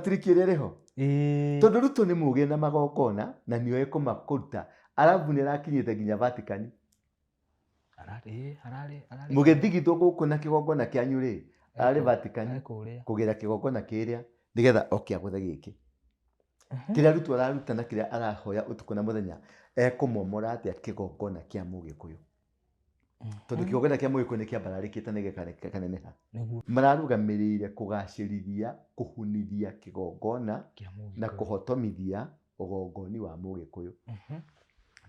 Trick ĩrĩa ĩrĩ ho? Ĩĩ. Tondũ Ruto nĩ mũgĩ na magongona na nĩoĩ kũruta, arabu nĩ arakinyĩte nginya Vatican. Ararĩ, ararĩ, ararĩ. Mũgĩthigithwo gũkũ na kĩgongona kĩanyu rĩ, ararĩ Vatican Arĩ kũrĩa. Kũgĩra kĩgongona kĩrĩa nĩgetha oke agũthe gĩkĩ. Kĩrĩa Ruto araruta na kĩrĩa arahoya ũtukũ na mũthenya, ekũmomora atĩa kĩgongona kĩa Mũgĩkũyũ? Tondũ kĩgongona kĩa Mũgĩkũyũ nĩ kĩambararĩkĩte na gĩkaneneha. Mararũgamĩrĩire kũgacĩrithia, kũhunithia kĩgongona Kĩa na Mũgĩkũyũ. Kũhotomithia ũgongoni wa Mũgĩkũyũ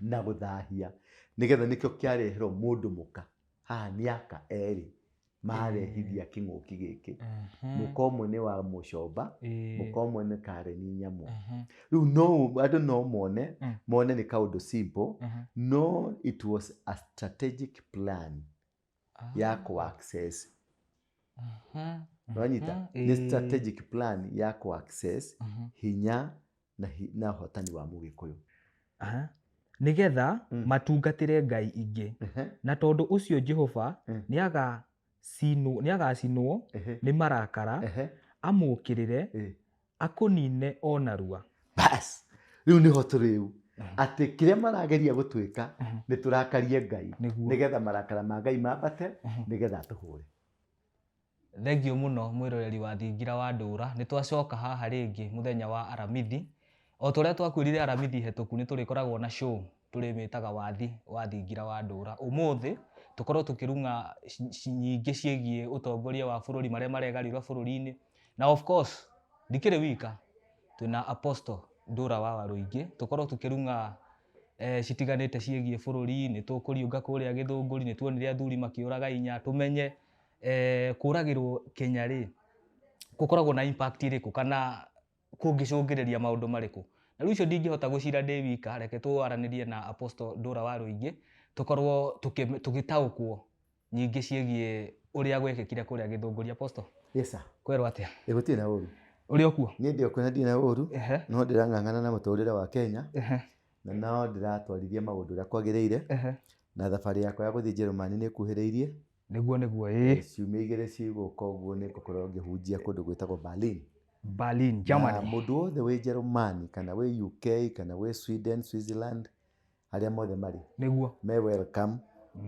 na gũthahia, nĩgetha nĩkĩo kĩareherwo mũndũ mũka haha. Nĩ aka erĩ marehithia kĩng'ũki gĩkĩ. Mũka ũmwe nĩ wa Mũcomba, mũka ũmwe nĩ Karen Nyamu. Rĩu no andũ no mone mone nĩ kaũndũ simple, no it was a strategic plan ya kũ access. Wanyita? Nĩ strategic plan ya kũ access hinya na ũhotani wa Mũgĩkũyũ. Aha. Nĩgetha matungatĩre ngai ingĩ. Na tondũ ũcio Jehova nĩagacinwo nĩ marakara, amũũkĩrĩre, akũnine o narua. Bas, rĩu nĩho tũrĩ rĩu, atĩ kĩrĩa marageria gũtwĩka nĩ tũrakarie Ngai, nĩgetha marakara ma Ngai mambate, nĩgetha atũhũre. Thengiũ mũno mwĩroreri wa Thingira wa Ndũra, nĩ twacoka haha rĩngĩ mũthenya wa Aramithi. O ta ũrĩa twakwĩrire Aramithi hetũku, nĩ tũrĩkoragwo na show tũrĩmĩtaga Wathi wa Thingira wa Ndũra. Ũmũthĩ tũkorwo tũkĩrung'a nyingĩ ciĩgiĩ ũtongoria wa bũrũri, marĩa maregarĩrwo bũrũri-inĩ. Na of course ndikĩrĩ wika, twĩna Apostle Ndũra wa Warũingĩ, tũkorwo tũkĩrung'a citiganĩte ciĩgiĩ bũrũri. Nĩ tũkũriũnga kũrĩa Gĩthũngũri, nĩ tuonire athuri makĩũraga inya, tũmenye kũragĩrwo Kenya rĩ, gũkoragwo na impact ĩrĩkũ kana kũngĩcũngĩrĩria maũndũ marĩkũ. Na rĩu icio ndingĩhota gũcira ndĩ wika, reke twaranĩrie na Apostle Ndũra wa Rũingĩ, tũkorwo tũgĩtaũkwo nyingĩ ciĩgiĩ ũrĩa gwekĩkire kũrĩa Gĩthũngũri. Apostle, Yes, sir. Kwerwo atĩa? Ĩ, gũtirĩ na ũru. Ũrĩ o kuo? Niĩ ndĩ o kuo na ndirĩ na ũru. No ndĩrang'ang'ana na mũtũrĩre wa Kenya na no ndĩratwarithia maũndũ ũrĩa kwagĩrĩire, na thabarĩ yakwa ya gũthiĩ Njerumani nĩ ĩkuhĩrĩirie. Nĩguo, ĩĩ. Ciumia 2 cigũka ũguo nĩ ngũkorwo ngĩhunjia kũndũ gwĩtagwo Berlin. Berlin, Na Germany. mũndũ wothe wĩ Njerumani kana wĩ UK kana wĩ Sweden, Switzerland, harĩa mothe marĩ, me welcome.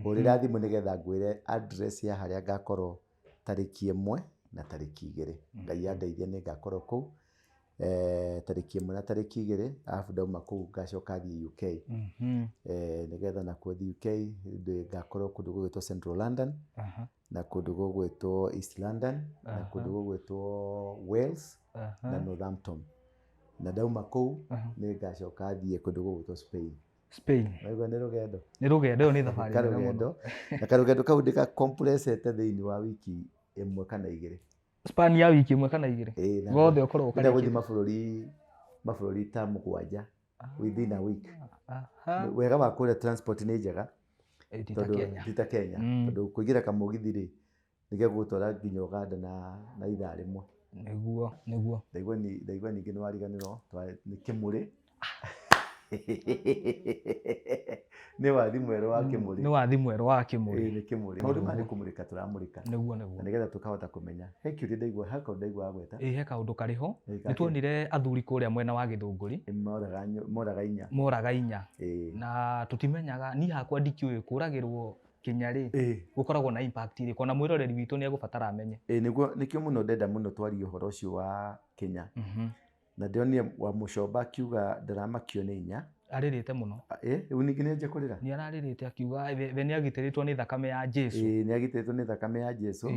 Hũrĩra thimũ nĩgetha ngwĩre address ya harĩa ngakorwo tarĩki 1 na tarĩki 2. Ngai andeithia nĩ ngakorwo kũu tarĩki 1 na tarĩki 2, arabu ndauma kũu ngacoka thiĩ UK. Nĩgetha nakuo thiĩ UK ngakorwo kũndũ gũgwĩtwo Central London na kũndũ gũgwĩtwo East London na kũndũ gũgwĩtwo Wales na Northampton. Na ndauma kũu nĩ ngacoka thiĩ kũndũ gũgwĩtwo Spain. Spain. Waigua nĩ rũgendo? Nĩ rũgendo, ĩyo nĩ thabarĩ nene mũno. Karũgendo. Na karũgendo kau ndĩgakompressete thĩinĩ wa wiki 1 kana 2. Span ya wiki 1 kana 2. Ĩĩ, na Gothe ũkorwo ndĩrenda gũthiĩ ũkarĩkĩtie. mabũrũri ta 7 within a week. Wega wa kũrĩa, transport nĩ njega. Ĩ, ti ta Tondũ Kenya. ti ta Kenya. Tondũ kũingĩra kamũgithi rĩ, nĩgegũgũtwara nginya Uganda na ithaa rĩmwe. Nĩguo. Ndaigua ningĩ nĩ wariganĩrwo nĩ Kĩmũrĩ. Nĩ wathi mwerũ wa Kĩmũrĩ. Nĩ wathi mwerũ wa Kĩmũrĩ. Ĩĩ, nĩ Kĩmũrĩ. Maũndũ maya nĩ kũmũrĩka tũramũrĩka. Nĩguo. Na nĩgetha tũkahota kũmenya. He kĩũria ndaigua, he kaũndũ ndaigua wagweta. Ĩ, he kaũndũ karĩ ho. Ĩ, Nĩ gakĩ? tuonire athuri kũrĩa mwena wa Gĩthũngũri. Moraga inya. Moraga inya. Ĩĩ. Na tũtimenyaga, niĩ hakwa ndikĩũĩ kũragĩrwo Kenya rĩ, gũkoragwo na impact ĩrĩkũ? Ona mwĩroreri witũ nĩ egũbatara amenye. Ĩĩ, nĩguo nĩkĩo mũno ndenda mũno twarie ũhoro ũcio wa Kenya. Na ndĩronire wa Mũcomba akiuga ndaramakio nĩ inya. Arĩrĩte mũno. Ĩ, rĩu ningĩ nĩ anjia kũrĩra? Nĩ ararĩrĩte akiuga we nĩ agitĩrĩtwo nĩ thakame ya Jesu. Ĩĩ, nĩ agitĩrĩtwo nĩ thakame ya Jesu.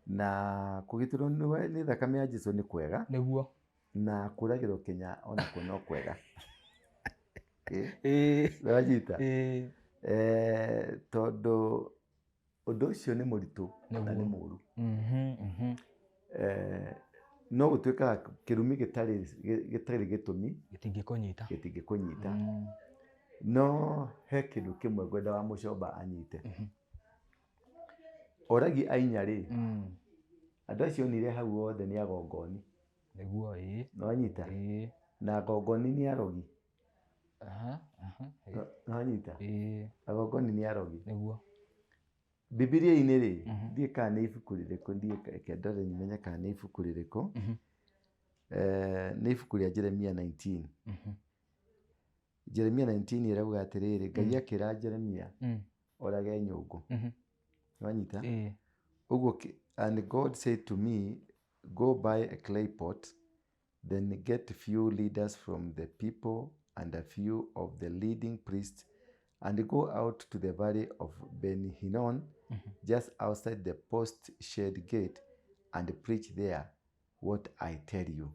Na kũgitĩrwo nĩ thakame ya Jesu nĩ kwega. Na kũragĩrwo Kenya onakuo no kwega. Ĩĩ. Nĩwanyita? Ĩĩ. Tondũ ũndũ ũcio nĩ mũritũ na nĩ mũru. No gũtuĩkaga kĩrumi gĩtarĩ gĩtũmi gĩtingĩkũnyita. Gĩtingĩkũnyita. No he kĩndũ kĩmwe ngwenda wa Mũcomba anyite. Oragi a inya rĩ, andũ acio onire hau othe nĩ agongoni. Nĩguo, ĩĩ. Nĩwanyita? Ĩĩ. Na agongoni nĩ arogi. Aha, aha, ĩĩ. Nĩwanyita? Ĩĩ. Agongoni nĩ arogi. Nĩguo. Bibilia-inĩ rĩ, ndiũĩ kana nĩ ibuku rĩrĩkũ, ndiũĩ, reke ndore menye kana nĩ ibuku rĩrĩkũ. Nĩ ibuku rĩa Jeremia 19. Jeremia 19 ĩrauga atĩrĩrĩ, Ngai akĩra Jeremia orage nyũngũ. Wanyita? Ũguo and God said to me, go buy a clay pot, then get few leaders from the people and a few of the leading priests, and go out to the valley of Ben Hinnom, just outside the post shed gate, and preach there what I tell you.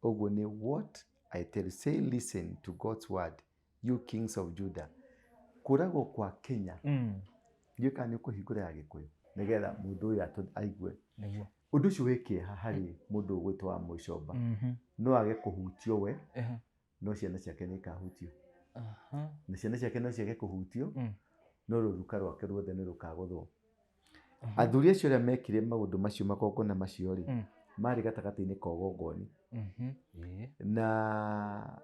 Ũguo nĩ what I tell you. Say, listen to God's word, you kings of Judah. Kũragwo kwa Kenya, ndiũĩ kana nĩ ũkũhingũra ya Gĩkũyũ nĩgetha mũndũ ũyũ aigue. Nĩguo. Ũndũ ũcio wĩ kĩeha harĩ mũndũ ũgwĩtwo wa Mũcomba. No age kũhutio we, no ciana ciake nĩ ikahutio. Na ciana ciake no ciage kũhutio, no rũruka rwake ruothe nĩ rũkagũthwo. Athuri acio arĩa mekire maũndũ macio, magongona macio rĩ, marĩ gatagatĩ-inĩ ka ũgongoni. Na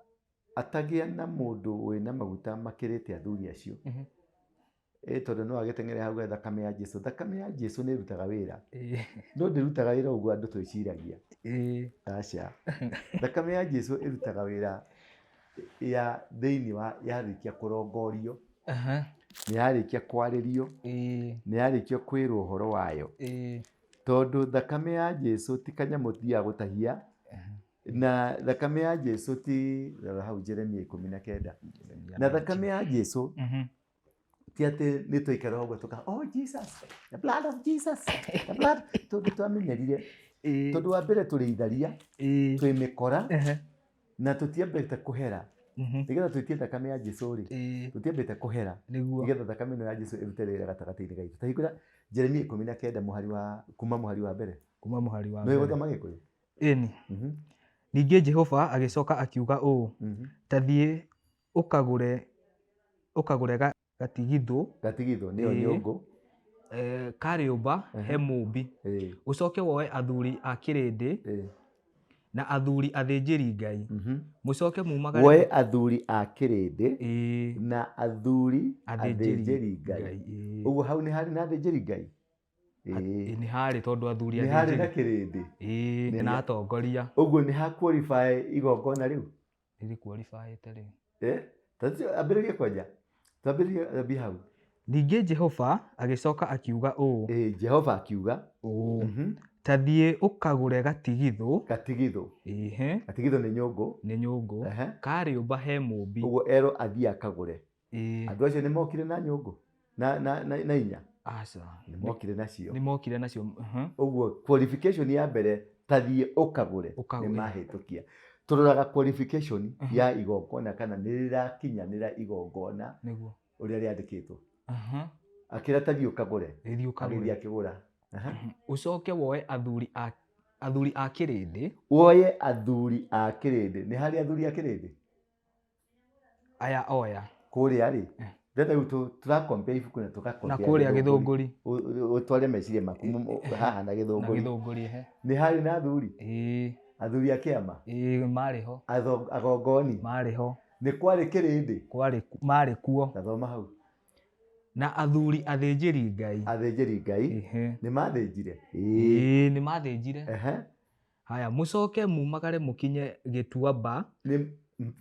atagĩa na mũndũ wĩna maguta makĩrĩte athuri acio. Tondũ no agĩteng'ere hau thakame ya Jesu. Thakame ya Jesu nĩ ĩrutaga wĩra. No ndĩrutaga wĩra ũguo andũ twĩciragia. Aca. Thakame ya Jesu ĩrutaga wĩra ya thĩinĩ wa yarĩkia kũrongorio, nĩ yarĩkia kwarĩrio, nĩ yarĩkia kwĩrwo ũhoro wayo. Tondũ thakame ya Jesu ti kanyamũ thiaga gũtahia, na thakame ya Jesu ti, rora hau Jeremia 19. Na thakame ya Jesu ti atĩ nĩ twaikara ũguo tũka, oh Jesus, the blood of Jesus, the blood, tondũ twamenyerire, tondũ wa mbere tũrĩ itharia, twĩ mĩkora, na tũtiambĩte kũhera. Nĩgetha twĩtie thakame ya Jesu rĩ, tũtiambĩte kũhera. Nĩguo. Nĩgetha thakame ĩno ya Jesu ĩrute wĩra gatagatĩ-inĩ gaitũ. Ta hingũra Jeremia 19 mũhari wa, kuma mũhari wa mbere. Kuma mũhari wa Nĩ mbere. gũthoma Gĩkũyũ? Ĩni. Ningĩ Jehova agĩcoka akiuga ũũ, ta thiĩ ũkagũre gatigithũ. Gatigithũ nĩyo nyũngũ. Ka rĩũmba he mũũmbi. Ũcoke woe athuri a kĩrĩndĩ na athuri athĩnjĩri Ngai. Mũcoke mumagare. Woe athuri a kĩrĩndĩ na athuri athĩnjĩri Ngai. Ũguo hau nĩ harĩ na athĩnjĩri Ngai? Nĩ harĩ, tondũ athuri nĩ harĩ na kĩrĩndĩ. Na atongoria. Ũguo nĩ ha qualify igongona rĩu? Nĩ qualify-ĩte rĩu. Ambĩrĩrie kwanja. Twambĩrĩrie ambie hau. Ningĩ Jehova agĩcoka akiuga ũũ. Jehova akiuga ũũ. Ta thiĩ ũkagũre gatigithũ. Gatigithũ. Gatigithũ nĩ nyũngũ. Nĩ nyũngũ. Ka rĩũmba he mũũmbi. Ũguo erwo athiĩ akagũre. Andũ acio nĩ mokire na nyũngũ? Na inya? Aca. Nĩ mokire nacio. Nĩ mokire nacio. Ũguo qualification ya mbere, ta thiĩ ũkagũre. Ũkagũre. Nĩ mahĩtũkia. Tũroraga qualification ya igongona kana nĩ rĩrakinyanĩra igongona. Nĩguo. Ũrĩa rĩandĩkĩtwo. Akĩra ta thiĩ ũkagũre. Thiĩ ũkagũre. Agĩthiĩ akĩgũra. Ũcoke woe athuri a kĩrĩndĩ. Woe athuri a kĩrĩndĩ. Nĩ harĩ athuri a kĩrĩndĩ? Aya oya. Kũrĩa rĩ. Ndĩrenda rĩu tũrakompea ibuku na tũgakompea Na kũrĩa Gĩthũngũri. Ũtware meciria maku haha na Gĩthũngũri. Na Gĩthũngũri, ehe. Nĩ harĩ na athuri? Athuri a kĩama? Marĩ ho. Agongoni? Marĩ ho. Nĩ kwarĩ kĩrĩndĩ? Kwarĩ, marĩ kuo. Tathoma hau. Na athuri athĩnjĩri Ngai. Athĩnjĩri Ngai. Nĩ mathĩnjire? Nĩ mathĩnjire. Haya, mũcoke mumagare mũkinye gĩtuamba. Nĩ,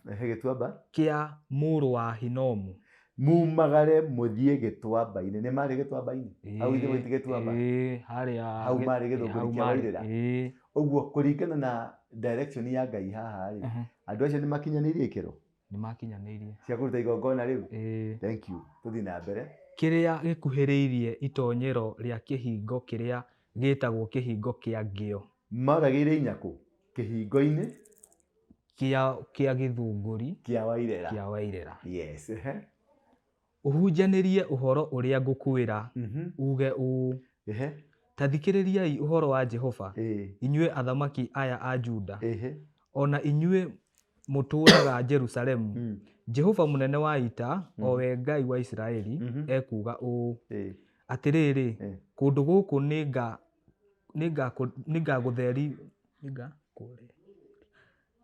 gĩtuamba? Kĩa mũrũ wa Hinomu. Mumagare mũthiĩ gĩtuamba-inĩ. Nĩ marĩ gĩtuamba-inĩ? Hau ithe gũtirĩ gĩtuamba? Harĩa Hau marĩ Gĩthũngũri hau kĩa marĩ. Wairĩra. Ũguo kũringana na direction ya Ngai haha rĩ, andũ acio nĩ makinyanĩirie ikĩro? Nĩ makinyanĩirie. Cia kũruta igongona rĩu? Thank you. Tũthiĩ na mbere. Kĩrĩa gĩkuhĩrĩirie itonyero rĩa kĩhingo kĩrĩa gĩtagwo kĩhingo kĩa ngĩo. Maragĩire inya kũ? Kĩhingo-inĩ? Kĩa Gĩthũngũri. Kĩa Wairera. Kĩa Wairera. Yes. Ũhunjanĩrie ũhoro ũrĩa ngũkwĩra, uge ũũ. Ta thikĩrĩriai ũhoro wa Jehova, inyuĩ athamaki aya a Juda, ona inyuĩ mũtũũraga Jerusalemu. Jehova mũnene wa ita, o we Ngai wa Isiraeli, ekuuga ũũ. Atĩrĩrĩ, kũndũ gũkũ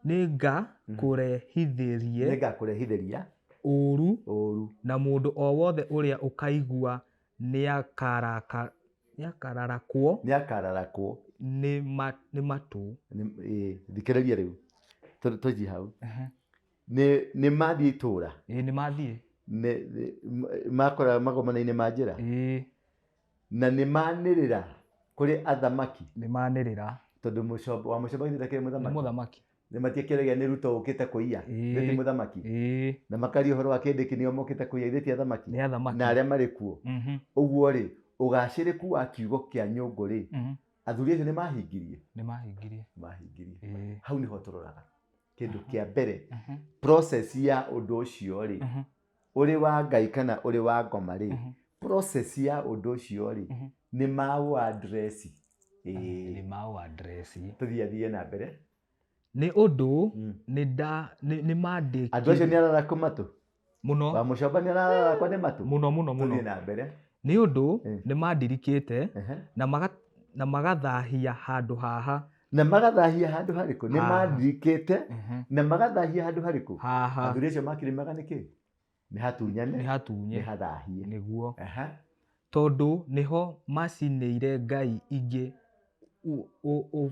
nĩngakũrehithĩrie ũũru, na mũndũ o wothe ũrĩa ũkaigua Nĩakararakwo. Nĩakararakwo. Nĩ ma, nĩ matũ. Ĩĩ, thikĩrĩria rĩu. Tũthiĩ hau. Nĩ nĩ mathiĩ itũra. Ĩĩ nĩ mathiĩ. Nĩ makora magomano-inĩ ma njĩra. Ĩĩ. Na nĩ manĩrĩra kũrĩ athamaki. Nĩ manĩrĩra. Tondũ mũcomba, wa mũcomba githĩ ndakĩrĩ mũthamaki? Nĩ mũthamaki. Nĩ matiakĩragia nĩ Ruto ũkĩte kũiya, ithe ti mũthamaki? Na makaria ũhoro wa Kindiki nĩo mokĩte kũiya, ithe ti athamaki? Nĩ athamaki. Na arĩa marĩ kuo. Ũguo rĩ, ũgacĩrĩku wa kiugo kĩa nyũngũ rĩ, athuri acio nĩ mahingirie? Nĩ mahingirie. Mahingirie. Hau nĩho tũroraga. Kĩndũ kĩa mbere, process ya ũndũ ũcio rĩ, ũrĩ wa Ngai kana ũrĩ wa ngoma rĩ, process ya ũndũ ũcio rĩ, nĩ maũ address. Nĩ maũ address. Tũthiĩ na mbere. Nĩ ũndũ nĩ nda nĩ nĩ mandĩkire. Andũ acio nĩ ararakwo matũ? Mũno. Wa mũcomba nĩ ararakwo nĩ matũ? Mũno mũno mũno. Tũthiĩ na mbere. Nĩ ũndũ nĩ mandirikĩte na maga na magathahia handũ haha. Na magathahia handũ harĩkũ? Nĩ mandirikĩte na magathahia handũ harĩkũ? Haha. Athuri acio makĩrĩmaga nĩkĩ? Nĩ hatunyane. Nĩ hatunye. Nĩ hathahie. Nĩguo. Tondũ nĩho macinĩire ngai ingĩ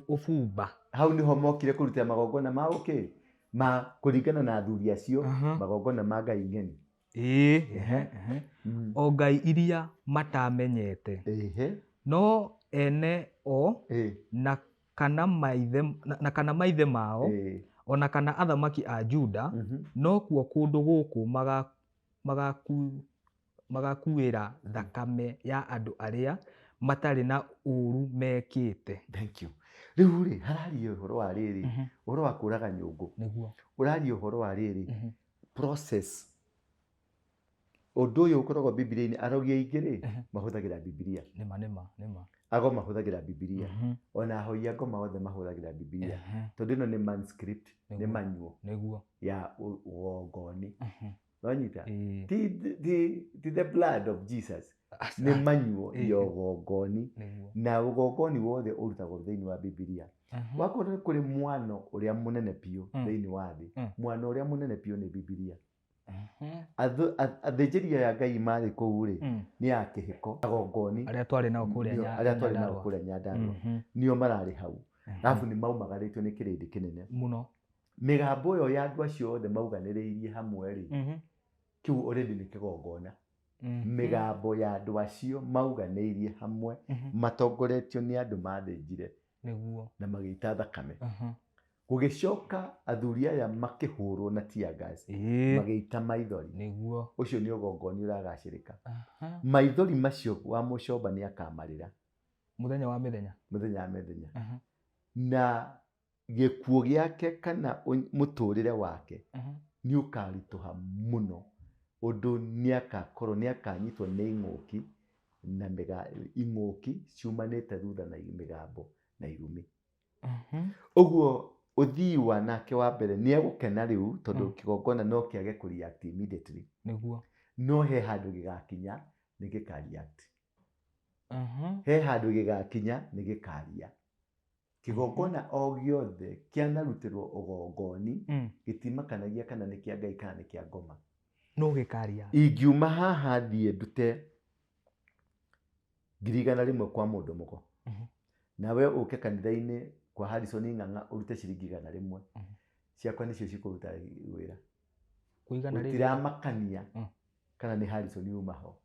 ũbumba. Hau nĩho mokire kũruta magongona ma ũkĩ? Ma kũringana na athuri acio, magongona ma ngai ng'eni. Ĩĩ. O ngai iria matamenyete. No ene o na kana maithe, na kana maithe mao, o na kana athamaki a Juda, nokuo kũndũ gũkũ magakuĩra thakame ya andũ arĩa matarĩ na ũũru mekĩte. Thank you. Rĩu rĩ, hararia ũhoro wa rĩrĩ, ũhoro wa kũraga nyũngũ. Nĩguo. Ũraria ũhoro wa rĩrĩ, process. Ũndũ ũyũ ũkoragwo Bibilia-inĩ, arogi aingĩ rĩ, mahũthagĩra Bibilia. Nĩma, nĩma, nĩma. Ago mahũthagĩra Bibilia. Ona ahoi a ngoma othe mahũthagĩra Bibilia. Tondũ ĩno nĩ manuscript, nĩ manual. Nĩguo. Ya ũgongoni. Wanyita? Ti, ti, ti the blood of Jesus. Nĩ manual ya ũgongoni. Na ũgongoni wothe ũrutagwo thĩinĩ wa Bibilia. Wakorwo nĩ kũrĩ mwano ũrĩa mũnene biũ thĩinĩ wa thĩ. Mwano ũrĩa mũnene biũ nĩ Bibilia. Athĩnjĩri aya Ngai marĩ kũu rĩ, nĩ a kĩhĩko, agongoni. Arĩa twarĩ nao kũrĩa Arĩa twarĩ nao kũrĩa Nyandarũa. Nĩo mararĩ hau. Arabu nĩ maumagarĩtio nĩ kĩrĩndĩ kĩnene. Mũno. Mĩgambo ĩyo ya andũ acio othe mauganĩrĩirie hamwe rĩ, kĩu already nĩ kĩgongona. Mĩgambo ya andũ acio mauganĩirie hamwe, matongoretio nĩ andũ mathĩnjire. Nĩguo. Na magĩita thakame. Gũgĩcoka athuri aya makĩhũrwo na tear gas, magĩita maithori. Nĩguo. Ũcio nĩ ũgongoni ũragacĩrĩka. Maithori macio wa mũcomba nĩ akamarĩra. Mũthenya wa mĩthenya. Mũthenya wa mĩthenya. Na gĩkuũ gĩake kana mũtũrĩre wake nĩ ũkaritũha mũno. Ũndũ nĩ akakorwo nĩ akanyitwo nĩ ing'ũki na ing'ũki ciumanĩte thutha na mĩgambo na irumi. Ũguo ũthii wa nake wa mbere nĩ egũkena rĩu tondũ kĩgongona no kĩage kũ react immediately. Nĩguo. No he handũ gĩgakinya nĩ gĩka react. He handũ gĩgakinya nĩ gĩkaria. Kĩgongona o gĩothe kĩanarutĩrwo ũgongoni, gĩtimakanagia kana nĩ kĩa Ngai kana nĩ kĩa ngoma. No gĩkaria. Ingiuma haha thiĩ ndute 100,000 kwa mũndũ mũgo. Nawe ũke kanitha-inĩ kwa Harrison Ng'ang'a ũrute ciringi 100. Ciakwa nĩcio cikũruta wĩra. Gũtiramakania kana nĩ Harrison uma ho.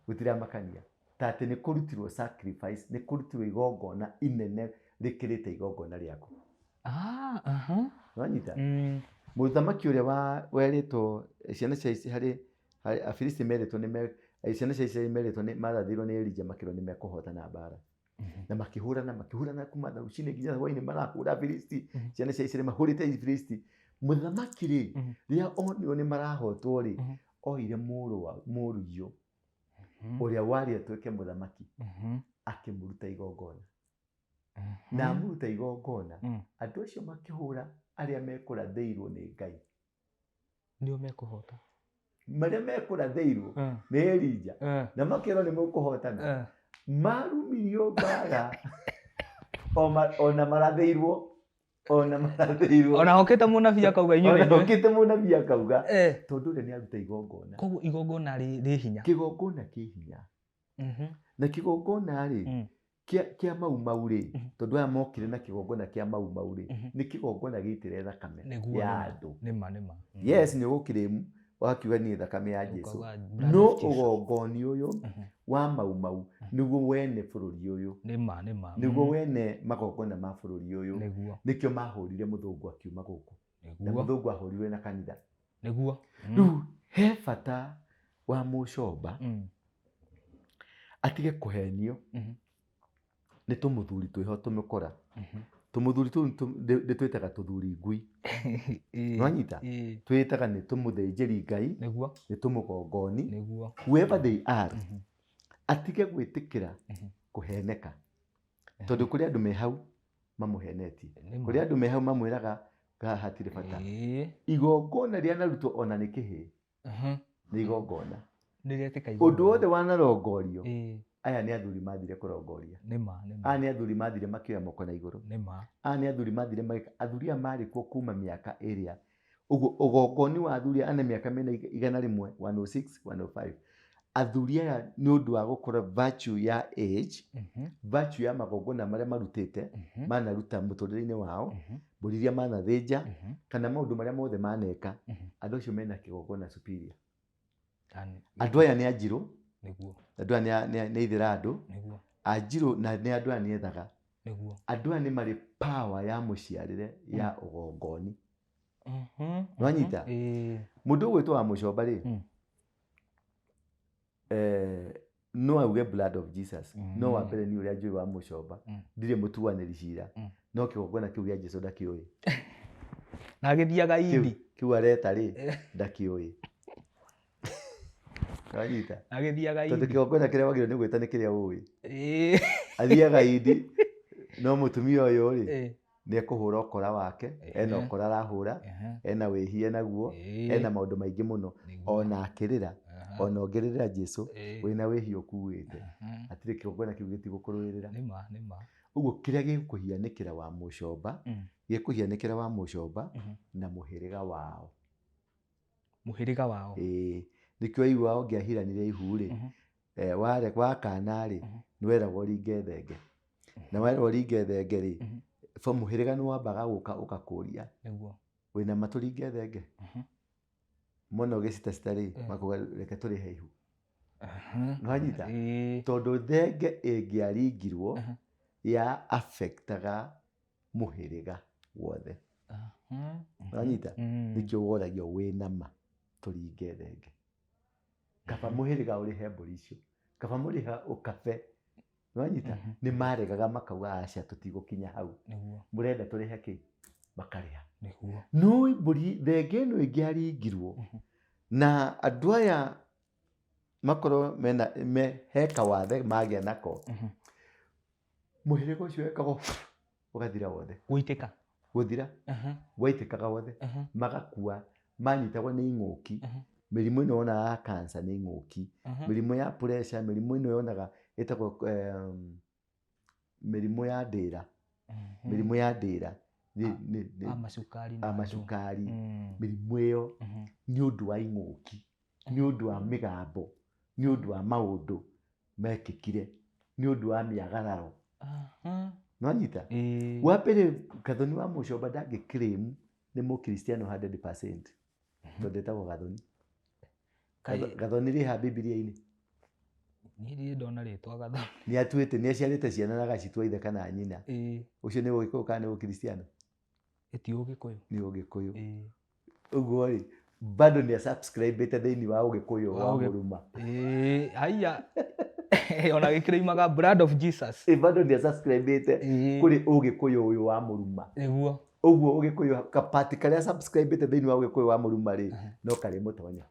Gũtiramakania. Ta atĩ nĩ kũrutirwo sacrifice, nĩ kũrutirwo igongona inene rĩkĩrĩte igongona rĩaku. Wanyita? Mũthamaki ũrĩa werĩtwo ciana cia Isi-, harĩ, harĩ Afilisti merĩtwo nĩ me, ciana cia Isiraeli merĩtwo nĩ marathirwo nĩ Elija makĩrwo nĩ mekũhotana mbara. Na makĩhũrana, makĩhũrana kuma rũcinĩ nginya hwainĩ marahũra Afilisti. Ciana cia Isiraeli mahũrĩte Afilisti. Mũthamaki rĩ, rĩrĩa onirwo nĩ marahotwo rĩ, oire mũrũ wa mũriũ ũrĩa warĩ atuĩke mũthamaki, akĩmũruta igongona. Na amũruta igongona, andũ acio makĩhũra arĩa mekũrathĩirwo nĩ Ngai. Nĩo mekũhota. Marĩa mekũrathĩirwo nĩ Elija. Na makĩrwo nĩ mũkũhotana. Marumirio mbara. Ona marathĩirwo. Ona marathĩirwo. Ona hokĩte mũnabii akauga inyuĩ Ona nĩ inyuĩ. hokĩte mũnabii akauga. Tondũ ũrĩa nĩ aruta igongona. Koguo igongona rĩ hinya. Kĩgongona kĩ hinya. Na kĩgongona rĩ, kĩa Mau Mau rĩ, tondũ aya mokire na kĩgongona kĩa Mau Mau rĩ, nĩ kĩgongona gĩitĩre thakame Nĩguo, ya nĩma. andũ. Nĩma nĩma. Yes, nĩ ũgũkirĩmu wakiuga niĩ thakame ya Jesu. Ũkauga blood No of Jesus. ũgongoni ũyũ wa Mau Mau nĩguo wene bũrũri ũyũ. Nĩma nĩma. Nĩguo wene magongona ma bũrũri ũyũ. Nĩguo. Nĩkĩo mahũrire mũthũngũ akiuma gũkũ. Na Nĩguo. mũthũngũ ahũrirwe na kanitha. Nĩguo. Rĩu he bata wa mũcomba atige kũhenio nĩ tũmũthuri twĩho tũmĩkora. Tũmũthuri tũu ndĩtwĩtaga tũthuri ngui. Nĩwanyita? Twĩtaga nĩ tũmũthĩnjĩri Ngai, Nĩguo. nĩ tũmũgongoni. Nĩguo. Whoever they are, atige gwĩtĩkĩra kũheneka. Tondũ kũrĩ andũ me hau mamũhenetie. Nĩma. Kũrĩ andũ me hau mamwĩraga haha hatirĩ bata. Igongona rĩanarutwo ona nĩ kĩhĩĩ. Nĩ igongona. Nĩ rĩetĩka Ũndũ igongona. wothe wanarongorio, aya nĩ athuri mathire kũrongoria. Nĩma, nĩma. Aya nĩ athuri mathire makĩoya moko na igũrũ. Nĩma. Aya nĩ athuri mathire magĩka. Athuri aya marĩ kuo kuma mĩaka ĩrĩa. Ũguo ũgongoni wa athuri aya na mĩaka mĩna 100, 106, 105. Athuri aya nĩ ũndũ wa gũkorwo virtue ya age, virtue ya magongona marĩa marutĩte, manaruta mũtũrĩre-inĩ wao, mbũri iria manathĩnja, kana maũndũ marĩa mothe maneka, andũ acio mena kĩgongona superior. Andũ aya nĩ anjirũ, Nĩguo. andũ aya nĩ aithĩra andũ, Nĩguo. anjirũ na nĩ andũ aya nĩ ethaga. Nĩguo. Andũ aya nĩ marĩ power ya mũciarĩre ya ũgongoni. Nĩwanyita? Mũndũ ũgwĩtwo wa mũcomba rĩ, no auge blood of Jesus. No wa mbere niĩ ũrĩa njũĩ wa mũcomba, ndirĩ mũtuanĩri cira, no kĩgongona kĩu kĩa Jesu ndakĩũĩ. Na agĩthiaga indi. Kĩu areta rĩ, ndakĩũĩ. Nĩwanyita? Agĩthiaga Tondũ indi. kĩgongona kĩrĩa wagĩrĩirwo nĩ gwĩta nĩ kĩrĩa ũĩ. Athiaga indi, no mũtumia ũyũ rĩ, nĩ ekũhũra ũkora wake, ena ũkora arahũra, ena wĩhia naguo, ena maũndũ maingĩ mũno. Ona akĩrĩra, ona ũngĩrĩrĩra Jesu, wĩna wĩhia ũkuĩte. Hatirĩ kĩgongona kĩu gĩtigũkũrũĩrĩra. Nĩma, nĩma. Ũguo kĩrĩa gĩkũhianĩkĩra wa mũcomba, gĩkũhianĩkĩra wa mũcomba na mũhĩrĩga wao. Mũhĩrĩga wao. Ĩĩ. Nĩkĩo waigua ũngĩahiranire ihu rĩ, wa kana rĩ, nĩweragwo ũringe thenge. Na werwo ũringe thenge rĩ, mũhĩrĩga nĩwambaga gũka ũgakũria. Nĩguo. Wĩna ma tũringe thenge? Mona ũgĩcitacita rĩ, makuga reke tũrĩhe ihu. Nĩwanyita? Tondũ thenge ĩngĩaringirwo, ya affectaga mũhĩrĩga wothe. Nĩwanyita? Nĩkĩo woragio wĩna ma tũringe thenge. Kaba mũhĩrĩga ũrĩhe mbũri icio. Kaba mũrĩha ũkabe. Nĩwanyita? Nĩ maregaga makauga aca tũtigũkinya hau. Nĩguo. Mũrenda tũrĩhe kĩ? Makarĩha. Nĩguo. No mbũri thenge ĩno ĩngĩaringirwo na andũ aya makorwo mena me he kawathe magĩa nako. Mũhĩrĩga ũcio wekagwo ũgathira wothe. Gũitĩka. Gũthira. Gwaitĩkaga wothe. Magakua, manyitagwo nĩ ing'ũki. Mĩrimũ ĩno yonaga ya cancer nĩ ing'ũki. Mĩrimũ ya pressure, mĩrimũ ĩno yonaga ĩtagwo mĩrimũ ya ndĩra. Mĩrimũ ya ndĩra. A macukari na A andũ. macukari. Mĩrimũ ĩyo nĩ ũndũ wa ing'ũki, nĩ ũndũ wa mĩgambo, nĩ ũndũ wa maũndũ mekĩkire, nĩ ũndũ wa mĩagararo. Nĩwanyita? Wa mbere Gathoni wa Mũcomba ndangĩ claim nĩ mũkristiano 100%. Tondũ etagwo Gathoni. Gathoni rĩ ha Bibilia-inĩ? Niĩ ndirĩ ndona rĩtwa Gathoni. Nĩ atuĩte, nĩ aciarĩte ciana na agacitua ithe kana nyina. Ũcio nĩ ũgĩkũyũ kana nĩ ũkristiano? Ti ũgĩkũyũ. Nĩ ũgĩkũyũ. Ũguo rĩ, bado nĩ asubscribĩte thĩinĩ wa ũgĩkũyũ wa Mũruma. Haiya. Ona gĩkĩrĩimaga blood of Jesus. Bado nĩ asubscribĩte kũrĩ ũgĩkũyũ ũyũ wa Mũruma. Nĩguo. Ũguo ũgĩkũyũ kapati karĩa subscribĩte thĩinĩ wa ũgĩkũyũ wa Mũruma rĩ, no karĩ mũtonya.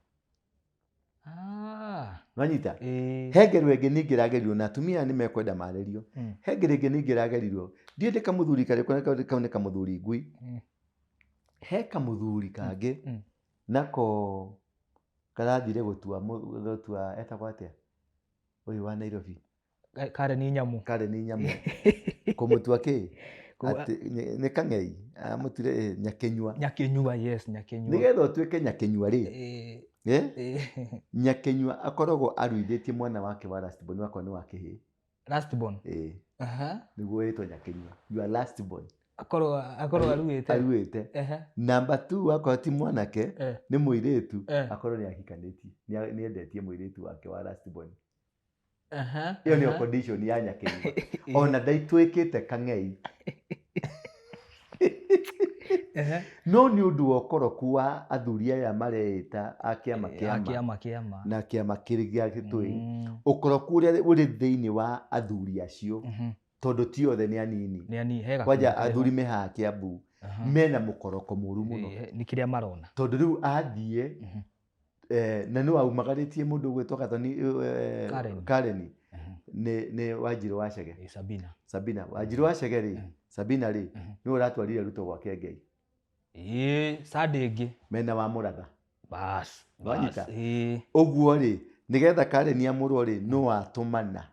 Nwanyita? He ngero ĩngĩ ningĩ ĩragerirwo na atumia nĩ mekwenda marĩrio. He ngero ĩngĩ ningĩ ĩragerirwo. Ndiũĩ nĩ kamũthuri karĩkũ, kau nĩ kamũthuri ngui. He kamũthuri kangĩ nako karathire gũtua etagwo atĩa? Ũyũ wa Nairobi. Kare ni nyamũ. Kare ni nyamũ. Kũmũtua kĩ? Atĩ, nĩ kang'ei. Amũtuire, nyakĩnyua. Nyakĩnyua, yes, nyakĩnyua. Nĩgetha ũtuĩke nyakĩnyua rĩ, Nyakenyua akoragwo aruithĩtie mwana wake wa last born, wakwa nĩ wa kĩhĩĩ. Last born. Ĩĩ. Aha. Nĩguo wĩtwo Nyakenyua, your last born. Akorwo aruĩte. Aruĩte. Number 2 wakorwo ti mwanake, nĩ mũirĩtu, akorwo nĩ ahikanĩtie, nĩ endetie mũirĩtu wake wa last born. Ĩyo nĩyo condition ya Nyakenyua. Ona ndaitwĩkĩte kang'ei. No nĩ ũndũ wa ũkoroku wa athuri aya mareĩta a kĩama kĩama na kĩama kĩrĩ gĩa gĩtũĩ, ũkoroku ũrĩa ũrĩ thĩinĩ wa athuri acio, tondũ ti othe nĩ anini, kwanja athuri me haha Kiambu mena mũkoroko mũru mũno, nĩ kĩrĩa marona, tondũ rĩu athiĩ na nĩ waumagarĩtie mũndũ ũgwĩtwo Gathoni Kareni nĩ Wanjirũ wa Chege, Sabina Wanjirũ wa Chege rĩ, Sabina rĩ, nĩwe ũratwarire Ruto gwake Ngai. Sunday ĩngĩ mena wa Mũratha. Bas. Wanyita? Ũguo rĩ, nĩgetha Kareni amũrwo rĩ, no atũmana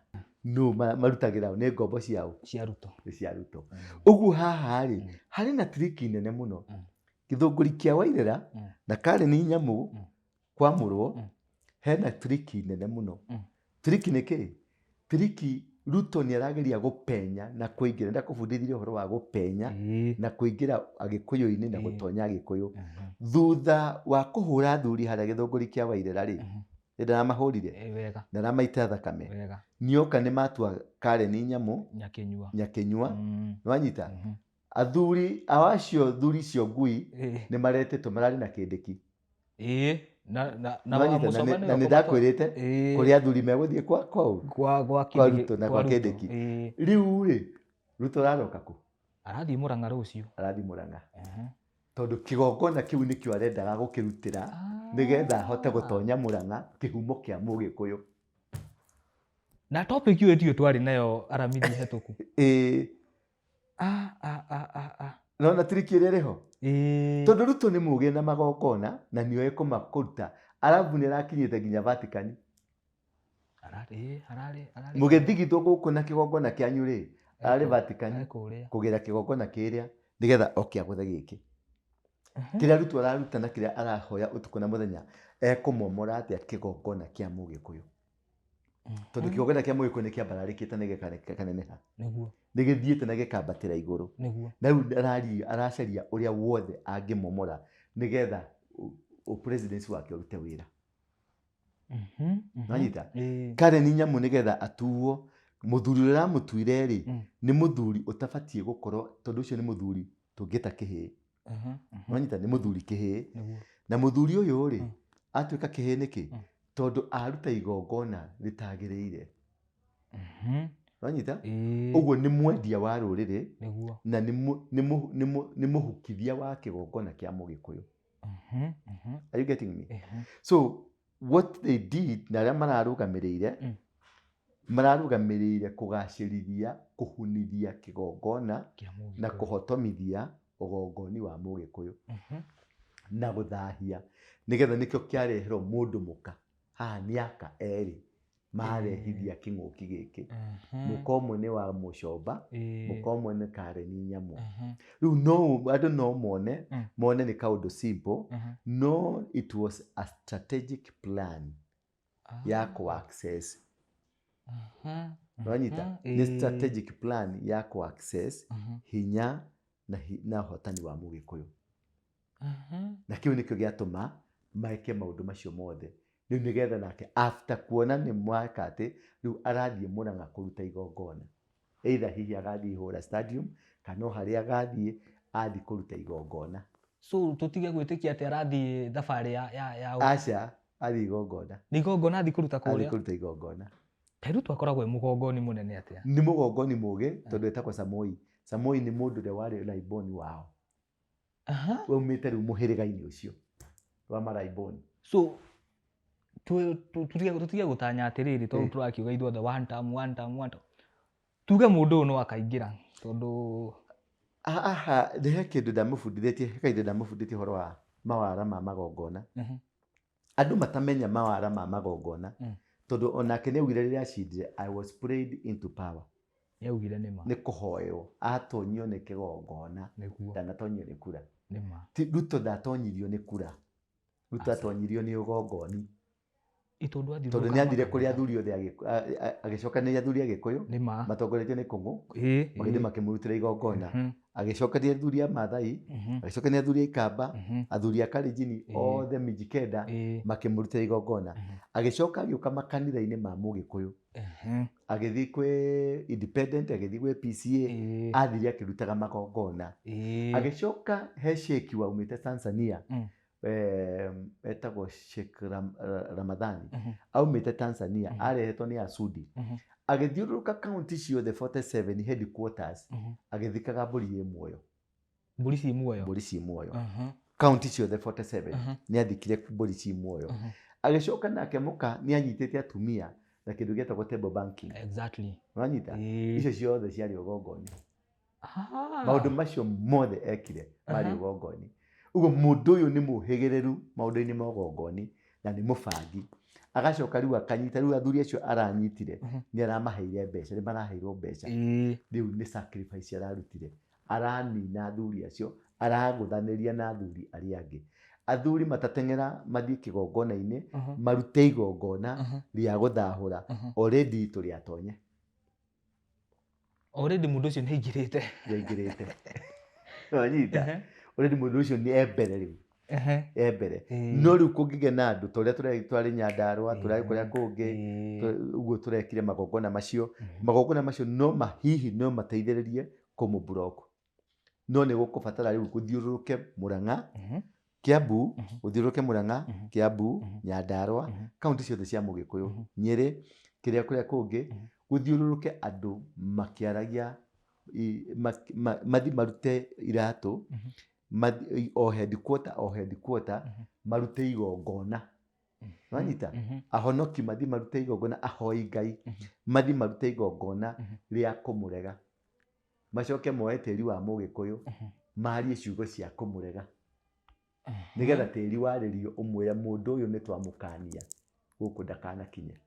no marutagĩra nĩ ngombo ciao cia Ruto. Cia Ruto. Ũguo haha rĩ, harĩ na triki nene mũno. Gĩthũngũri kĩa Wairera na Kareni Nyamũ kwamũrwo, hena triki nene mũno. Triki nĩ kĩ? Triki Ruto nĩ arageria gũpenya na kũingĩra. Ndakũbundithirie ũhoro wa gũpenya na kũingĩra Agĩkũyũ-inĩ na gũtonya Agĩkũyũ. Thutha wa kũhũra athuri harĩa gĩthũngũri kĩa Wairera rĩ, nĩndaramahũrire na ramaita thakame. Nĩoka nĩ matua Kareni Nyamũ Nyakenyua. Nĩwanyita? Athuri acio thuri cio ngui nĩ maretĩtwo, mararĩ na kĩndĩki. Na nĩ ndakwĩrĩte kũrĩa athuri megũthiĩ kwa Ruto na kwa kĩndĩki. Rĩu rĩ, Ruto araroka kũ? Arathiĩ Mũrang'a rũciũ. Arathiĩ Mũrang'a. Tondũ kĩgongona kĩu nĩkĩo arendaga gũkĩrutĩra nĩgetha ahote gũtonya Mũrang'a, kĩhumo kĩa Mũgĩkũyũ. Na topic ĩyo tiyo twarĩ nayo Aramithi hetũku. Nona triki ĩrĩa ĩrĩ ho? Tondũ Ruto nĩ mũũgĩ na magongona na nĩoĩ kũmakũruta. Arabu nĩ arakinyĩte nginya Vatican. Mũgĩthigithwo gũkũ na kĩgongona kĩanyu rĩ, ararĩ Vatican kũgĩra kĩgongona kĩrĩa nĩgetha oke agũthe gĩkĩ. Kĩrĩa Ruto araruta na kĩrĩa arahoya ũtukũ na mũthenya, ekũmomora atĩa kĩgongona kĩa Mũgĩkũyũ? Tondũ kĩgongona kĩa Mũgĩkũyũ nĩ kĩambararĩkĩte na gĩkaneneha. Nĩ gĩthiĩte na gĩkambatĩra igũrũ. Na rĩu aracaria ũrĩa wothe angĩmomora nĩgetha presidency wake ũrute wĩra. Nanyita? Kareni Nyamũ nĩgetha atuo mũthuri ũrĩa aramũtuire rĩ, nĩ mũthuri ũtabatiĩ gũkorwo, tondũ ũcio nĩ mũthuri tũngĩta kĩhĩĩ. Nanyita? Nĩ mũthuri kĩhĩĩ. Na mũthuri ũyũ rĩ, atuĩka kĩhĩĩ nĩkĩ? Tondũ aruta igongona rĩtagĩrĩire. Nanyita? Ũguo nĩ mwendia wa rũrĩrĩ na nĩ mũhukithia wa kĩgongona kĩa Mũgĩkũyũ. Are you getting me? So what they did na arĩa mararũgamĩrĩire, mararũgamĩrĩire kũgacĩrithia, kũhunithia kĩgongona na kũhotomithia ũgongoni wa Mũgĩkũyũ na gũthahia nĩgetha nĩkĩo kĩareherwo mũndũ mũka. Haha nĩ aka erĩ marehithia kĩng'ũki gĩkĩ. Mũka ũmwe nĩ wa Mũcomba, mũka ũmwe nĩ Kareni Nyamũ. Rĩu no andũ no mone, mone nĩ kaũndũ simple, no it was a strategic plan ya kũ access. Wanyita? Nĩ strategic plan ya kũ access hinya na ũhotani wa Mũgĩkũyũ. Na kĩu nĩkĩo gĩatũma meke maũndũ macio mothe. Rĩu nĩgetha nake after kuona nĩ mwaka atĩ rĩu arathiĩ Mũrang'a kũruta igongona. Either hihi agathiĩ Hũra Stadium kana o harĩa agathiĩ athiĩ kũruta igongona. So tũtige gwĩtĩkia atĩ arathiĩ thabarĩ ya Aca, athiĩ igongona. Nĩ igongona athiĩ kũruta kũrĩa? Athiĩ kũruta igongona. Kaĩ Ruto akoragwo e mũgongoni mũnene atĩa? Nĩ mũgongoni mũũgĩ tondũ etagwo Samoi. Samoi nĩ mũndũ ũrĩa warĩ Laiboni wao. Waumĩte rĩu mũhĩrĩga-inĩ ũcio wa Maraiboni. So tũtige gũtanya atĩrĩrĩ tondũ tũrakiuga ithuothe one term, one term, one term. Tuge mũndũ ũyũ no akaingĩra tondũ Aha, nĩ he kĩndũ ndamũbundithĩtie, he kahinda ndamũbundithĩtie ũhoro wa mawara ma magongona. Andũ matamenya mawara ma magongona tondũ onake nĩ augire rĩrĩa acindire, I was prayed into power. Nĩ augire nĩ ma. Nĩ kũhoywo, atonyio nĩ kĩgongona, ndanatonyio nĩ kura. Nĩ ma. Ti Ruto ndatonyirio nĩ kura. Ruto atonyirio nĩ ũgongoni. Tondũ Tondũ nĩ athire kũrĩ athuri othe agĩcokanĩrĩria athuri a Gĩkũyũ Nĩ ma. matongoretio nĩ Kũng'ũ, magĩthiĩ makĩmũrutĩra igongona. Agĩcokanĩrĩria athuri a Maathai, agĩcokanĩrĩria athuri a Ikamba, athuri a Kalenjin, othe Mijikenda, makĩmũrutĩra igongona. Agĩcoka agĩũka makanitha-inĩ ma Mũgĩkũyũ. Agĩthiĩ kwĩ Independent, agĩthiĩ gwĩ PCA, athire akĩrutaga magongona. Agĩcoka he Sheikh waumĩte Tanzania, etagwo Sheikh Ramadhani, aumĩte Tanzania, arehetwo nĩ Asudi. Agĩthiũrũrũka kaunti ciothe 47 headquarters, agĩthikaga mbũri ĩ muoyo. Mbũri ci muoyo. Mbũri ci muoyo. Kaunti ciothe 47 nĩ athikire mbũri ci muoyo. Agĩcoka nake mũka nĩ anyitĩte atumia na kĩndũ gĩetagwo table banking. Ũranyita? Icio ciothe ciarĩ ũgongoni. Maũndũ macio mothe ekire marĩ ũgongoni. Ũguo mũndũ ũyũ nĩ mũhĩgĩrĩru maũndũ-inĩ ma ũgongoni na nĩ mũbangi. Agacoka rĩu akanyita, rĩu athuri acio aranyitire nĩ aramaheire mbeca, nĩ maraheirwo mbeca. Rĩu nĩ sacrifice ararutire. Aranina athuri acio, aragũthanĩria na athuri arĩa angĩ. Athuri matateng'era mathiĩ kĩgongona-inĩ, marute igongona rĩa gũthahũra. Already tũrĩ atonye. Already mũndũ ũcio nĩ aingĩrĩte. Nĩ aingĩrĩte. Wanyita? Already mũndũ ũcio nĩ e mbere rĩu. E mbere. No rĩu kũngĩgĩa na andũ ta ũrĩa twarĩ Nyandarũa, tũrarĩ kũrĩa kũngĩ, ũguo tũrekire magongona macio. Magongona macio no hihi no mateithĩrĩrie kũmũ-block. No nĩ gũkũbatara rĩu gũthiũrũrũke Murang'a, Kiambu, gũthiũrũrũke Murang'a, Kiambu, Nyandarũa, kaunti ciothe cia Mũgĩkũyũ, Nyĩrĩ, kĩrĩa kũrĩa kũngĩ, gũthiũrũrũke andũ makĩaragia, mathiĩ marute iratũ, o headquarter, o headquarter, marute igongona. Wanyita? Ahonoki mathiĩ marute igongona, ahoi Ngai, mathiĩ marute igongona rĩa kũmũrega. Macoke moe tĩri wa Mũgĩkũyũ, marie ciugo cia kũmũrega. Nĩgetha tĩri warĩrio ũmwĩre mũndũ ũyũ nĩ twamũkania gũkũ ndakanakinye.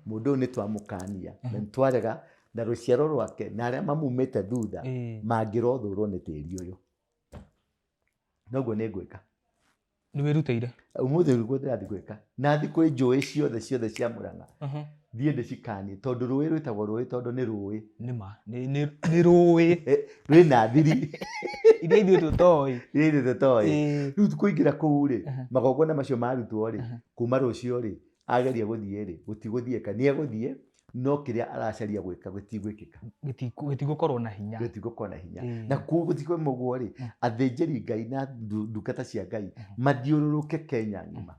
Mũndũ ũyũ nĩ twamũkania na nĩ twarega na rũciaro rwake na arĩa mamumĩte thutha mangĩrothũrwo nĩ tĩri ũyũ. Noguo nĩ ngwĩka. Nĩ wĩrutĩire. Ũmũthĩ nĩguo ndĩrathiĩ gwĩka. Na thiĩ kwĩ njũĩ ciothe ciothe cia Murang'a. Thiĩ ndĩcikanie tondũ rũĩ rwĩtagwo rũĩ tondũ nĩ rũĩ. Nĩ ma, nĩ rũĩ. Rwĩna thiri. Iria ithuĩ tũtoĩ. Iria ithuĩ tũtoĩ. Rĩu kũingĩra kũu rĩ, magongona macio marutwo rĩ, kuma rũciũ rĩ, ageria gũthiĩ rĩ, gũtigũthiĩka. Nĩ egũthiĩ, no kĩrĩa aracaria gwĩka gũtigwĩkĩka. Gĩtigũkorwo na hinya. Gĩtigũkorwo na hinya. Na koguo gũtigũkorwo ũguo rĩ, athĩnjĩri Ngai na ndungata cia Ngai mathiũrũrũke Kenya ng'ima.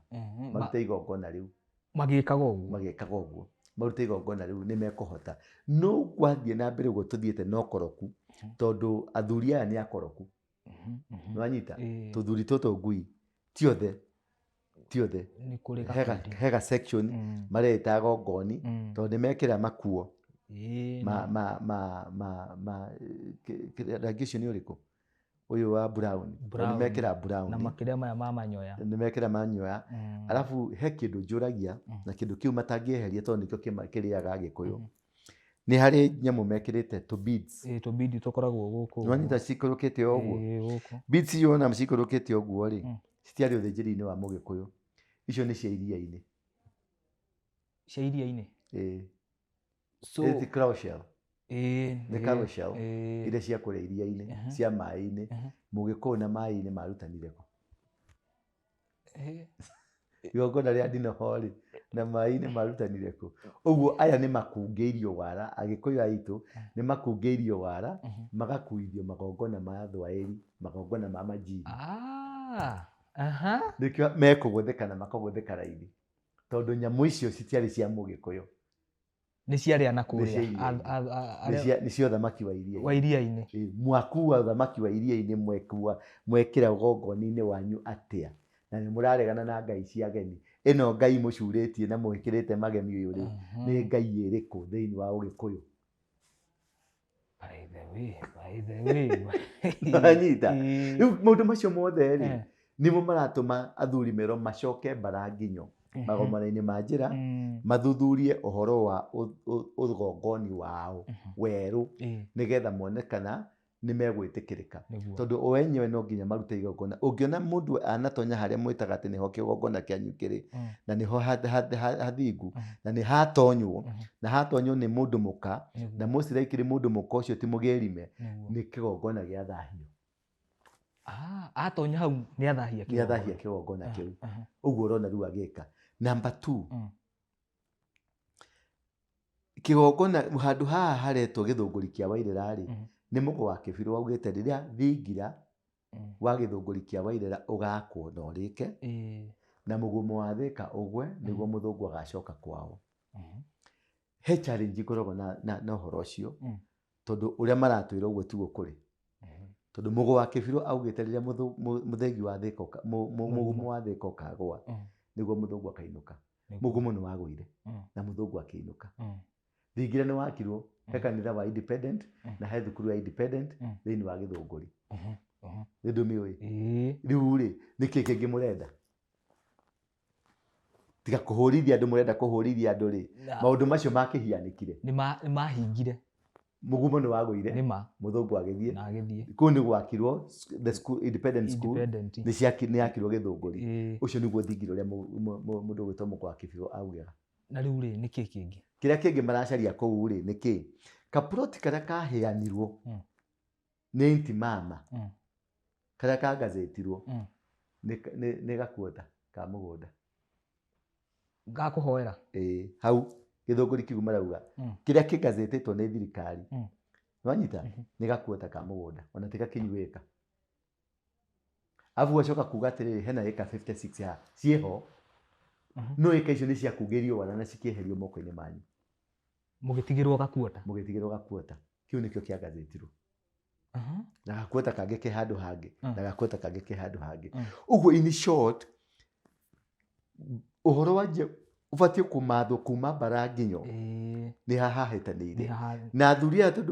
Marute igongona rĩu. Magĩkaga ũguo. Magĩkaga ũguo. Marute igongona rĩu nĩ mekũhota. No gwathiĩ na mbere ũguo tũthiĩte na ũkoroku, tondũ athuri aya nĩ akoroku. Nĩwanyita? Tũthuri tũtũ ngui, ti othe. Ti othe. Nĩ kũrĩ gakundi. Hega section mareta agongoni, tondũ nĩ mekĩra makuo. Ma, rangi ũcio nĩ ũrĩkũ? Ũyũ wa brown. Tondũ nĩ mekĩra brown. Na makĩria maya ma manyoya. Nĩ mekĩra manyoya. Alafu he kĩndũ njũragia, na kĩndũ kĩu matangĩeheria tondũ nĩkĩo kĩrĩaga Agĩkũyũ. Nĩ harĩ nyamũ mekĩrĩte tũ beads. Tũ beads tũkoragwo gũkũ. Nĩwanyita cikũrũkĩte o ũguo? Gũkũ. Beads icio wona cikũrũkĩte ũguo rĩ, citiarĩ ũthĩnjĩri-inĩ wa Mũgĩkũyũ. Icio nĩ cia iria-inĩ. Cia iria-inĩ? So, Nĩ coral shell. Nĩ coral shell. Iria cia kũrĩa iria-inĩ, cia maĩ-inĩ. Mũgĩkũyũ na maĩ-inĩ marutanire kũ? Igongona rĩa ndinoho rĩ, na maĩ-inĩ marutanire kũ? Ũguo aya nĩ makungĩirio wara, Agĩkũyũ aitũ nĩ makungĩirio wara, magakuithio magongona ma thwaĩri, magongona ma majini. Nĩkĩo mekũgũthĩka na makagũthĩka raithi. Tondũ nyamũ icio citiarĩ cia Mũgĩkũyũ. Nĩ ciarĩ ana kũrĩa. Nĩ cia iria-inĩ. Nĩ cia ũthamaki wa iria-inĩ. Wa iria-inĩ. Mwakua ũthamaki wa iria-inĩ, mwekĩra ũgongoni-inĩ wanyu atĩa? Na nĩ mũraregana na ngai cia ageni. Ĩno ngai mũcurĩtie na mwĩkĩrĩte magemi ũyũ rĩ, nĩ ngai ĩrĩkũ thĩinĩ wa Ũgĩkũyũ? By the way, by the way. Wanyita? Rĩu maũndũ macio mothe rĩ, nĩmo maratũma athuri merwo macoke mbara nginyo magomana-inĩ ma njĩra, mathuthurie ũhoro wa ũgongoni wao werũ, nĩgetha mone kana Nĩ megwĩtĩkĩrĩka. Nĩguo. Tondũ o enyewe no nginya marute igongona. Ũngĩona mũndũ anatonya harĩa mwĩtaga atĩ nĩho kĩgongona kĩanyu kĩrĩ, na nĩho hathingu, na nĩ hatonywo, na hatonywo nĩ mũndũ mũka, na most likely mũndũ mũka ũcio ti mũgĩrime, nĩ kĩgongona gĩa thahio. Ah, atonya hau nĩ athahia Nĩ athahia kĩgongona kĩu. Ũguo ũrona rĩu agĩka. Number 2, kĩgongona handũ haha haretwo Gĩthũngũri kĩa Wairera rĩ, nĩ mũgo wa Kĩbirũ waugĩte rĩrĩa thingira wa Gĩthũngũri kĩa Wairera ũgakwo na ũrĩke, na mũgumo wa Thĩka ũgwe, nĩguo mũthũngũ agacoka kwao. He challenge ngoragwo na ũhoro ũcio, tondũ ũrĩa maratwĩra ũguo tiguo kũrĩ. Tondũ mũgo wa Kĩbirũ augĩte rĩrĩa mũthegi wa Thĩka mũgumo wa Thĩka ũkagũa, nĩguo mũthũngũ akainũka. Mũgumo nĩ wagũire na mũthũngũ akĩinũka. Thingira nĩ wakirwo he kanitha wa Independent na he thukuru ya Independent thĩinĩ wa Gĩthũngũri. Nĩ ndũmĩũĩ? Rĩu rĩ, nĩkĩ kĩngĩ mũrenda? Tiga kũhũrithia andũ, mũrenda kũhũrithia andũ rĩ, maũndũ macio makĩhianĩkire. Nĩ mahingire. Mũgumo nĩ wagũire. Nĩ ma. Mũthũngũ agĩthiĩ. Na agĩthiĩ. Kũu nĩ gwakirwo the school, Independent School. Independent. Nĩ yakirwo Gĩthũngũri. Ũcio nĩguo thingira ũrĩa mũndũ ũgwĩtwo Mũgo wa Kĩbirũ augaga. Na rĩu rĩ, nĩ kĩ kĩngĩ? Kĩrĩa kĩngĩ maracaria kũu rĩ, nĩ kĩ? Kaploti karĩa kaheanirwo nĩ Intimama, karĩa kangazĩtirwo, nĩ gakuota ka mũgũnda. Gakũhoera? Ĩĩ, hau Gĩthũngũri kĩu marauga. Kĩrĩa kĩngazĩtĩtwo nĩ thirikari. Nĩwanyita? Nĩ gakuota ka mũgũnda, ona ti gakinyu ĩka. Arabu ũgacoka kuga atĩrĩrĩ, hena ĩka 56 haha, ciĩho. No ĩka icio nĩ ciakungĩirio wara na cikĩeherio moko-inĩ manyu. Mũgĩtigĩrwo gakuota? Mũgĩtigĩrwo gakuota. Kĩu nĩkĩo kĩangazĩtirwo. Na gakuota kangĩ ke handũ hangĩ, na gakuota kangĩ ke handũ hangĩ. Ũguo in short, ũhoro wa nje ũbatiĩ kũmathwo kuma mbara nginyo. Nĩ haha hahĩtanĩire. Nĩ haha. Na athuri aya tondũ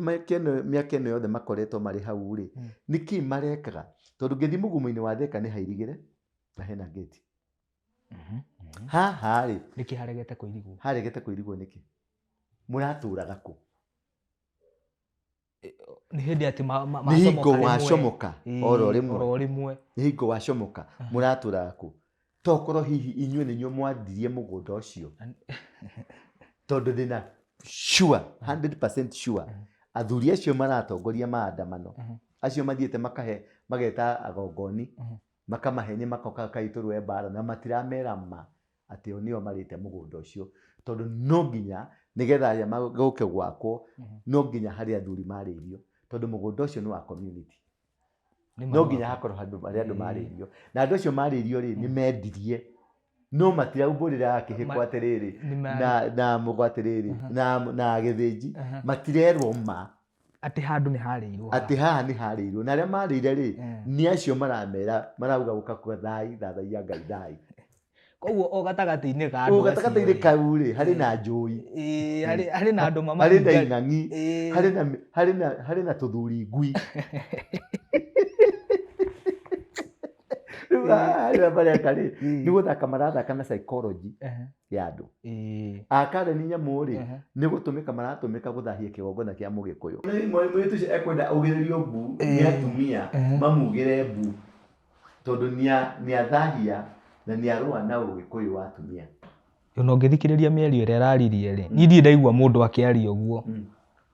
mĩaka ĩno yothe makoretwo marĩ hau rĩ, nĩkĩ marekaga? Tondũ ngĩthiĩ mũgumo-inĩ wa Thĩka nĩ hairigĩre na hena gate. Haha rĩ, Nĩkĩ haregete kũirigwo? Haregete kũirigwo nĩkĩ? Mũratũraga kũ? Nĩ hĩndĩ atĩ Nĩ hingo macomoka rĩmwe. wacomoka, oro rĩmwe. Oro rĩmwe. Nĩ hingo wacomoka, mũratũraga kũ? Tokorwo hihi inyuĩ nĩ inyuĩ mwandirie mũgũnda ũcio. Tondũ ndĩna sure, 100% sure, athuri acio maratongoria maandamano, acio mathiĩte makahe, mageta agongoni, makamahenia makoka kaitũrwe mbara, na matiramera ma atĩ o nĩo marĩte mũgũnda ũcio. Tondũ no nginya nĩgetha arĩa magũke gwakwo, no nginya harĩ athuri marĩirio, tondũ mũgũnda ũcio nĩ wa community. Nĩ No nginya marwaka. hakorwo handũ harĩa andũ marĩirio. Na andũ acio marĩirio rĩ, nĩ mendirie. No matiraumbũrĩra akĩhĩkwo atĩrĩrĩ, Nĩ ma- na mũgwa atĩrĩrĩ, na gĩthĩnji, matirerwo ma. Atĩ handũ nĩ harĩirwo. Atĩ haha nĩ harĩirwo. Na arĩa marĩire rĩ, nĩ acio maramera, marauga gũka kwa thai, thathaiya Ngai thai. Koguo o gatagatĩ-inĩ ka O andũ acio gatagatĩ-inĩ rĩ. kau rĩ, harĩ na njũi. Ĩĩ, harĩ na andũ Harĩ na mamahinga- ing'ang'i. Ĩĩ. Harĩ na tũthuri ngui. Rĩu haha rĩrĩa mareka rĩ, nĩ gũthaka marathaka na psychology ya andũ. Akare nĩ nyamũ rĩ, nĩ gũtũmĩka maratũmĩka gũthahia kĩgongona kĩa Mũgĩkũyũ. Mũirĩtu ũcio ekwenda augĩrĩrio mbu nĩ atumia, mamugĩre mbu tondũ nĩ athahia na nĩ arũa na Ũgĩkũyũ wa atumia. Ona ũngĩthikĩrĩria mĩario ĩrĩa araririe rĩ, niĩ ndirĩ ndaigua mũndũ akĩaria ũguo.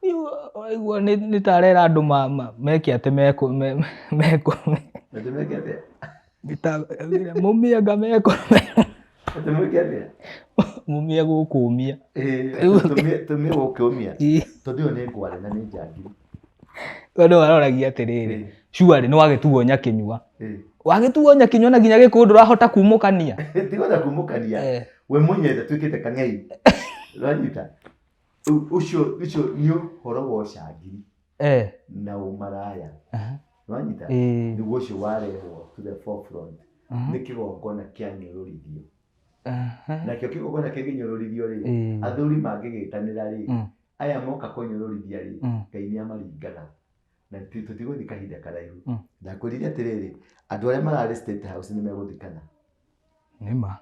Niĩ waigua nĩ ta arera andũ meke atĩ mekũ- Atĩ meke atĩa? Nĩ ta augire, mũmĩanga mekũ- Atĩ mwĩke atĩa? Mũmĩe gũkũmia. Ĩĩ, tũmĩe gũkũmia. Tondũ ĩyo nĩ ngware na nĩ njangiri. Andũ maroragia atĩrĩrĩ, surely nĩ wagĩtuo nyakĩnyua. Wagĩtuo nyakĩnyua na nginya gĩkũyũ ndũrahota kumũkania. Ndigota kumũkania. We mwenyewe ndatuĩkĩte kang'ei. Ũranyita? Ũcio nĩ ũhoro wa ũcangiri. Na ũmaraya. Nĩwanyita? Nĩguo ũcio warehwo to the forefront. Nĩ kĩgongona kĩa nyũrũrithio. Nakĩo kĩgongona kĩngĩnyũrũrithio rĩ, athuri mangĩgĩtanĩra rĩ, aya moka kũnyũrũrithia rĩ, Ngai nĩ amaringaga. Na tũtigũthiĩ kahinda karaihu. Ndakwĩrire atĩrĩrĩ, andũ arĩa mararĩ State House nĩ megũthikana. Nĩ ma.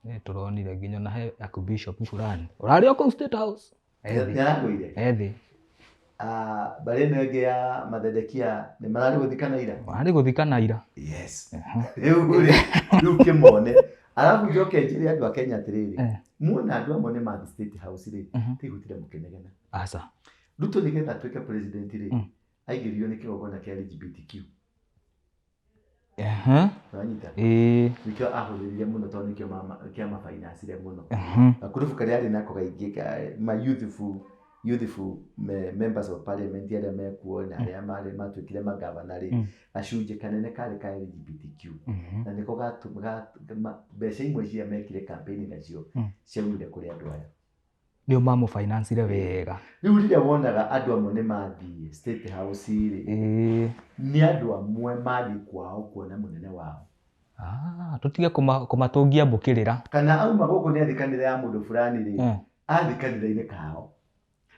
Nĩ tũronire nginya na he Archbishop fulani. Ũrarĩ o kũu State House? Nĩ aragũire? Ethĩ. Ah, mbarĩ ĩno ĩngĩ ya mathedekia nĩ mararĩ gũthikana ira. Mararĩ gũthikana ira. Yes. Rĩu rĩ, rĩu kĩmone. Arabu njoke njĩre andũ a Kenya atĩrĩrĩ, muona andũ amwe nĩ mathiĩ State House rĩ, tigai gũtinda mũkĩnegena. Aca. Ruto nĩgetha atuĩke president rĩ, aingĩririo nĩ kĩgongona kĩa LGBTQ. Wanyita? Ĩĩ. Nĩkĩo ahũthĩrire mũno tondũ nĩkĩo kĩamabinancire mũno. Gakurubu karĩa arĩ nako kaingĩ ka ma youthful, youthful members of parliament arĩa mekuo na arĩa marĩ matuĩkire magavana rĩ, gacunjĩ kanene karĩ ka LGBTQ. Na nĩko mbeca imwe cia mekire campaign nacio ciaumire kũrĩ andũ aya. Nĩo mamũbainancire wega. Rĩu rĩrĩa wonaga andũ amwe nĩ mathiĩ State House rĩ, nĩ andũ amwe mathiĩ kwao kuona mũnene wao. Ah, tũtige kũmatũngia mbũkĩrĩra. Kana auma gũkũ nĩ athiĩ kanitha ya mũndũ fulani rĩ, athiĩ kanitha-inĩ kao.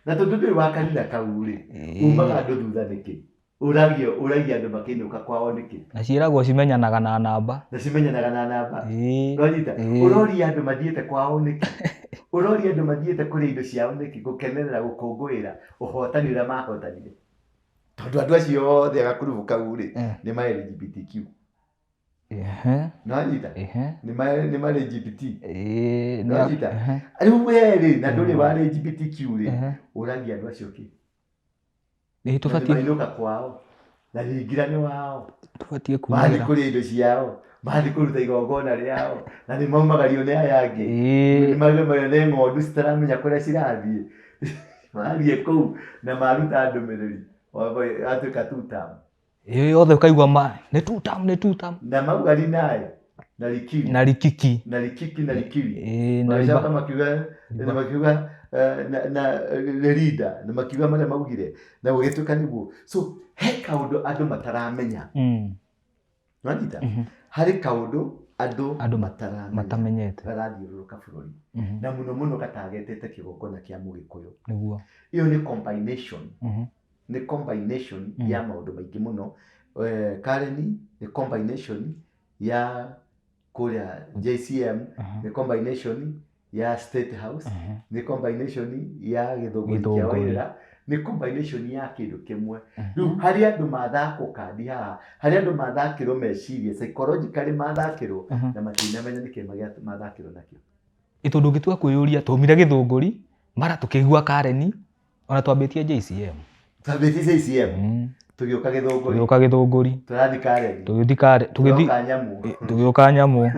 Na tondũ ndũrĩ wa kanitha kau rĩ, umaga andũ thutha nĩkĩ? Ũragia ũragia andũ makĩinũka kwao nĩkĩ? Na ciĩragwo cimenyanaga na namba. Na cimenyanaga na namba. Ũranyita? Ũroria andũ mathiĩte kwao nĩkĩ? Ũroria andũ mathiĩte kũrĩa indo ciao nĩkĩ? Gũkenerera, gũkũngũĩra ũhotani ũrĩa mahotanire. Tondũ andũ acio othe a gakurubu kau rĩ, nĩ ma LGBTQ. Nĩwanyita? Nĩ ma LGBT. Nĩwanyita? Rĩu we rĩ, na ndũrĩ wa LGBTQ rĩ, ũragia andũ acio kĩ? Ĩĩ tũbatiĩ mainũka kwao na thingira nĩ wao tũbatiĩ mathiĩ kumĩra kũrĩa indo ciao mathiĩ kũruta igongona rĩao na nĩ maumagario nĩ aya angĩ Ĩĩ. nĩ maumagario nĩ ng'ondu citaramenya kũrĩa cirathiĩ mathiĩ kũu na maruta ndũmĩrĩri atuĩka two term. Ĩyo yothe ũkaigua ma nĩ two term nĩ two term na mauga rinaĩ na rikiri na rikiki na rikiki na rikiri Ĩĩ, na magĩcoka riba makiuga na makiuga na na rĩrinda na makiuga marĩa maugire na gũgĩtuĩka nĩguo so he kaũndũ andũ mataramenya nwanyita harĩ kaũndũ andũ Andũ mataramenya matamenyete karathiũrũrũka bũrũri na mũno mũno gatagetete kĩgongona kĩa mũgĩkũyũ nĩguo ĩyo nĩ combination nĩ combination ya maũndũ maingĩ mũno. Kareni nĩ combination ya kũrĩa JCM, nĩ combination ya State House, nĩ combination ya Gĩthũngũri kĩa Gĩthũngũri. Wairĩra, nĩ combination ya kĩndũ kĩmwe. Rĩu harĩ andũ mathakwo kandi haha, harĩ andũ mathakĩrwo meciria, psychologically mathakĩrwo na matinamenya nĩkĩ mathakĩrwo nakĩo. Ĩ tondũ ũngĩtua kwĩyũria twaumire Gĩthũngũri mara tũkĩigua Kareni ona twambĩtie JCM. Twambĩtie JCM, tũgĩũka Gĩthũngũri. Tũgĩũka Gĩthũngũri. Tũrathiĩ Kareni. Tũgĩthiĩ Kareni. Tũroka nyamũ. Tũgĩũka nyamũ.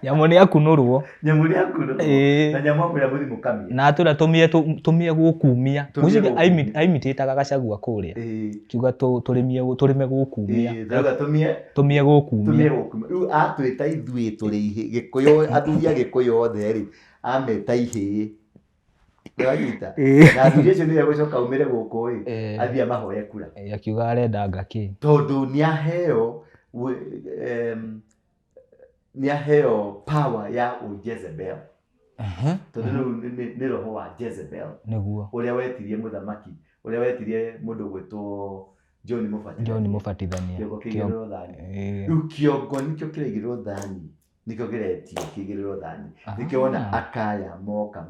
Nyamũ nĩ akunũrwo. Nyamũ nĩ akunũrwo. Ĩĩ. Na nyamũ amwĩra mũthiĩ mũkamie. Na atwĩra tũmie tũmie gũkumia. Tũmie Ngwĩciria gũkumia. aimitĩtaga Gachagua kũrĩa. Ĩĩ. Kiuga tũrĩmie tũrĩme gũkumia. Ĩĩ, tũrauga tũmie Tũmie gũkumia. Tũmie gũkumia. Rĩu atwĩta ithuĩ tũrĩ ihĩ Gĩkũyũ athuri a Gĩkũyũ othe rĩ, ameta ihĩĩ. Nĩwanyita? Ĩĩ. Na athuri acio nĩwe gũcoka aumĩre gũkũ ĩ, Ĩĩ. athiĩ amahoye kura. Ĩĩ, akiuga arenda anga kĩ. Tondũ nĩaheo nĩaheo power ya ũ Jezebel. Tondũ rĩu nĩ roho wa Jezebel. Nĩguo. Ũrĩa wetirie mũthamaki, ũrĩa wetirie mũndũ ũgwĩtwo John Mũbatithania. John Mũbatithania. Kĩongo kĩigĩrĩrwo thani. Ĩĩ. Rĩu kĩongo nĩkĩo kĩraigĩrĩrwo thani. Nĩkĩo kĩretio kĩigĩrĩrwo thani. Nĩkĩo wona akaya moka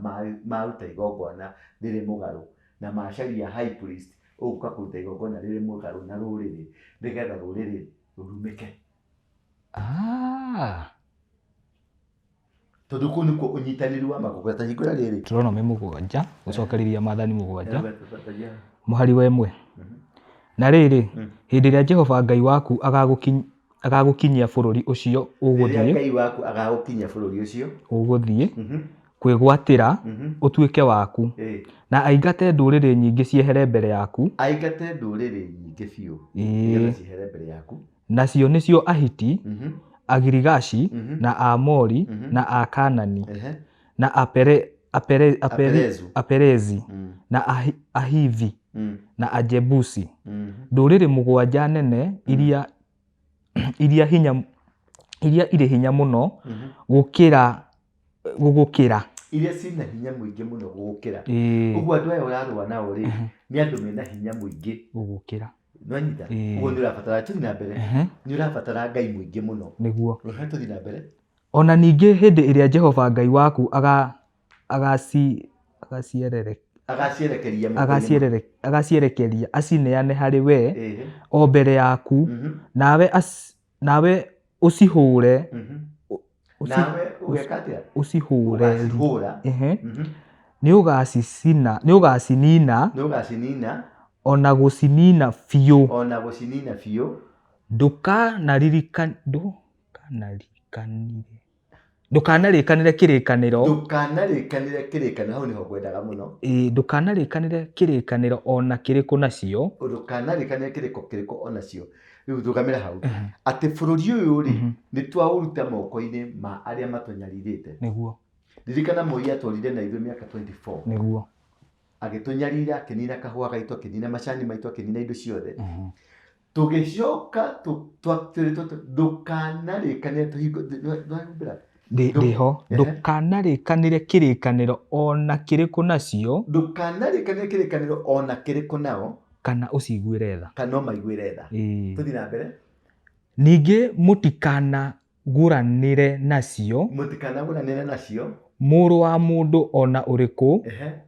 maruta igongona rĩrĩ mũgarũ na macaria high priest ũgũka kũruta igongona rĩrĩ mũgarũ na rũrĩrĩ nĩgetha rũrĩrĩ rũrumĩke. Tondũ kũu nĩkuo ũnyitanĩri wa magongona. Ta hingũra rĩrĩ. Deuteronomy mũgwanja, gũcokereria maathani mũgwanja, mũhari wa ĩmwe. Na rĩrĩ, hĩndĩ ĩrĩa Jehova Ngai waku agagũkinyia bũrũri ũcio ũgũthiĩ, Rĩrĩa Ngai waku agagũkinyia bũrũri ũcio ũgũthiĩ kwĩgwatĩra ũtuĩke waku, na aingate ndũrĩrĩ nyingĩ ciehere mbere yaku, Aingate ndũrĩrĩ nyingĩ biũ nĩgetha ciehere mbere yaku. Nacio nĩcio Ahiti, Agirigashi, na Aamori, na Akaanani, na Aperezu. Aperezi, na Ahivi, na Ajebusi, ndũrĩrĩ mũgwanja nene iria irĩ hinya mũno gũkĩra gũgũkĩra. Iria ciĩna hinya mũingĩ mũno gũgũkĩra. Ĩĩ. Ũguo andũ aya ũrarũa nao rĩ, nĩ andũ mena hinya mũingĩ. Gũgũkĩra. Nĩwanyita? Ĩĩ. Ũguo nĩ ũrabatara, tũthiĩ na mbere. Nĩ ũrabatara Ngai mũingĩ mũno. Nĩguo. Ehe, tũthiĩ na mbere. Ona ningĩ hĩndĩ ĩrĩa Jehova Ngai waku Agacierekeria moko-inĩ ma- Agacierekeria acineane harĩ we o mbere yaku, nawe ũcihũre. Nawe ũgeka atĩa? Ũcihũre. Ũgacihũra. Nĩ ũgacicina, nĩ ũgacinina. Nĩ ũgacinina. Ona gũcinina biũ. Ona gũcinina biũ. Ndũkanarĩkanĩre kĩrĩkanĩro. Ndũkanarĩkanĩre kĩrĩkanĩro, hau nĩho ngwendaga mũno. Ĩĩ, ndũkanarĩkanĩre kĩrĩkanĩro o na kĩrĩkũ nacio. Ndũkanarĩkanĩre kĩrĩko kĩrĩkũ o nacio. Rĩu rũgamĩra hau. Atĩ bũrũri ũyũ rĩ, nĩ twaũruta moko-inĩ ma arĩa matũnyarirĩte. Nĩguo. Ririkana Moi atũrire na ithuĩ mĩaka 24. Nĩguo. Agĩtũnyarira, akĩnina kahũa gaitũ, akĩnina macani maitũ, akĩnina indo ciothe. Tũgĩcoka twĩrĩtwo ndũkanarĩkanĩre tũhingo, nĩwahumbĩra? Ndĩho. Ndũkanarĩkanĩre kĩrĩkanĩro o na kĩrĩkũ nacio. Ndũkanarĩkanĩre kĩrĩkanĩro o na kĩrĩkũ nao. Kana ũciguĩre tha. Kana ũmaiguĩre tha. Tũthiĩ na mbere. Ningĩ mũtikanagũranĩre nacio. Mũtikanagũranĩre nacio. Mũrũ wa mũndũ o na ũrĩkũ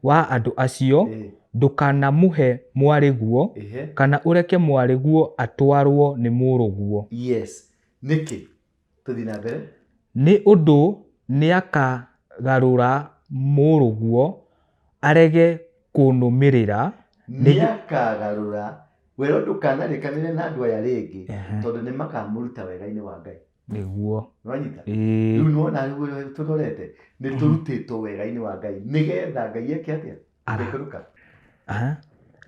wa andũ acio, ndũkanamũhe mwarĩguo, kana ũreke mwarĩguo atwarwo nĩ mũrũguo. Yes. Nĩkĩ? Tũthiĩ na mbere. Nĩ ũndũ nĩakagarũra mũrũguo arege kũnũmĩrĩra. Nĩakagarũra. Werwo ndũkanarĩkanĩre na andũ aya rĩngĩ, tondũ nĩmakamũruta wega-inĩ wa Ngai. Nĩguo. Nĩwanyita? Rĩu nĩwona rĩu tũrorete, nĩtũrutĩtwo wega-inĩ wa Ngai nĩgetha Ngai eke atĩa? Ndekũruka.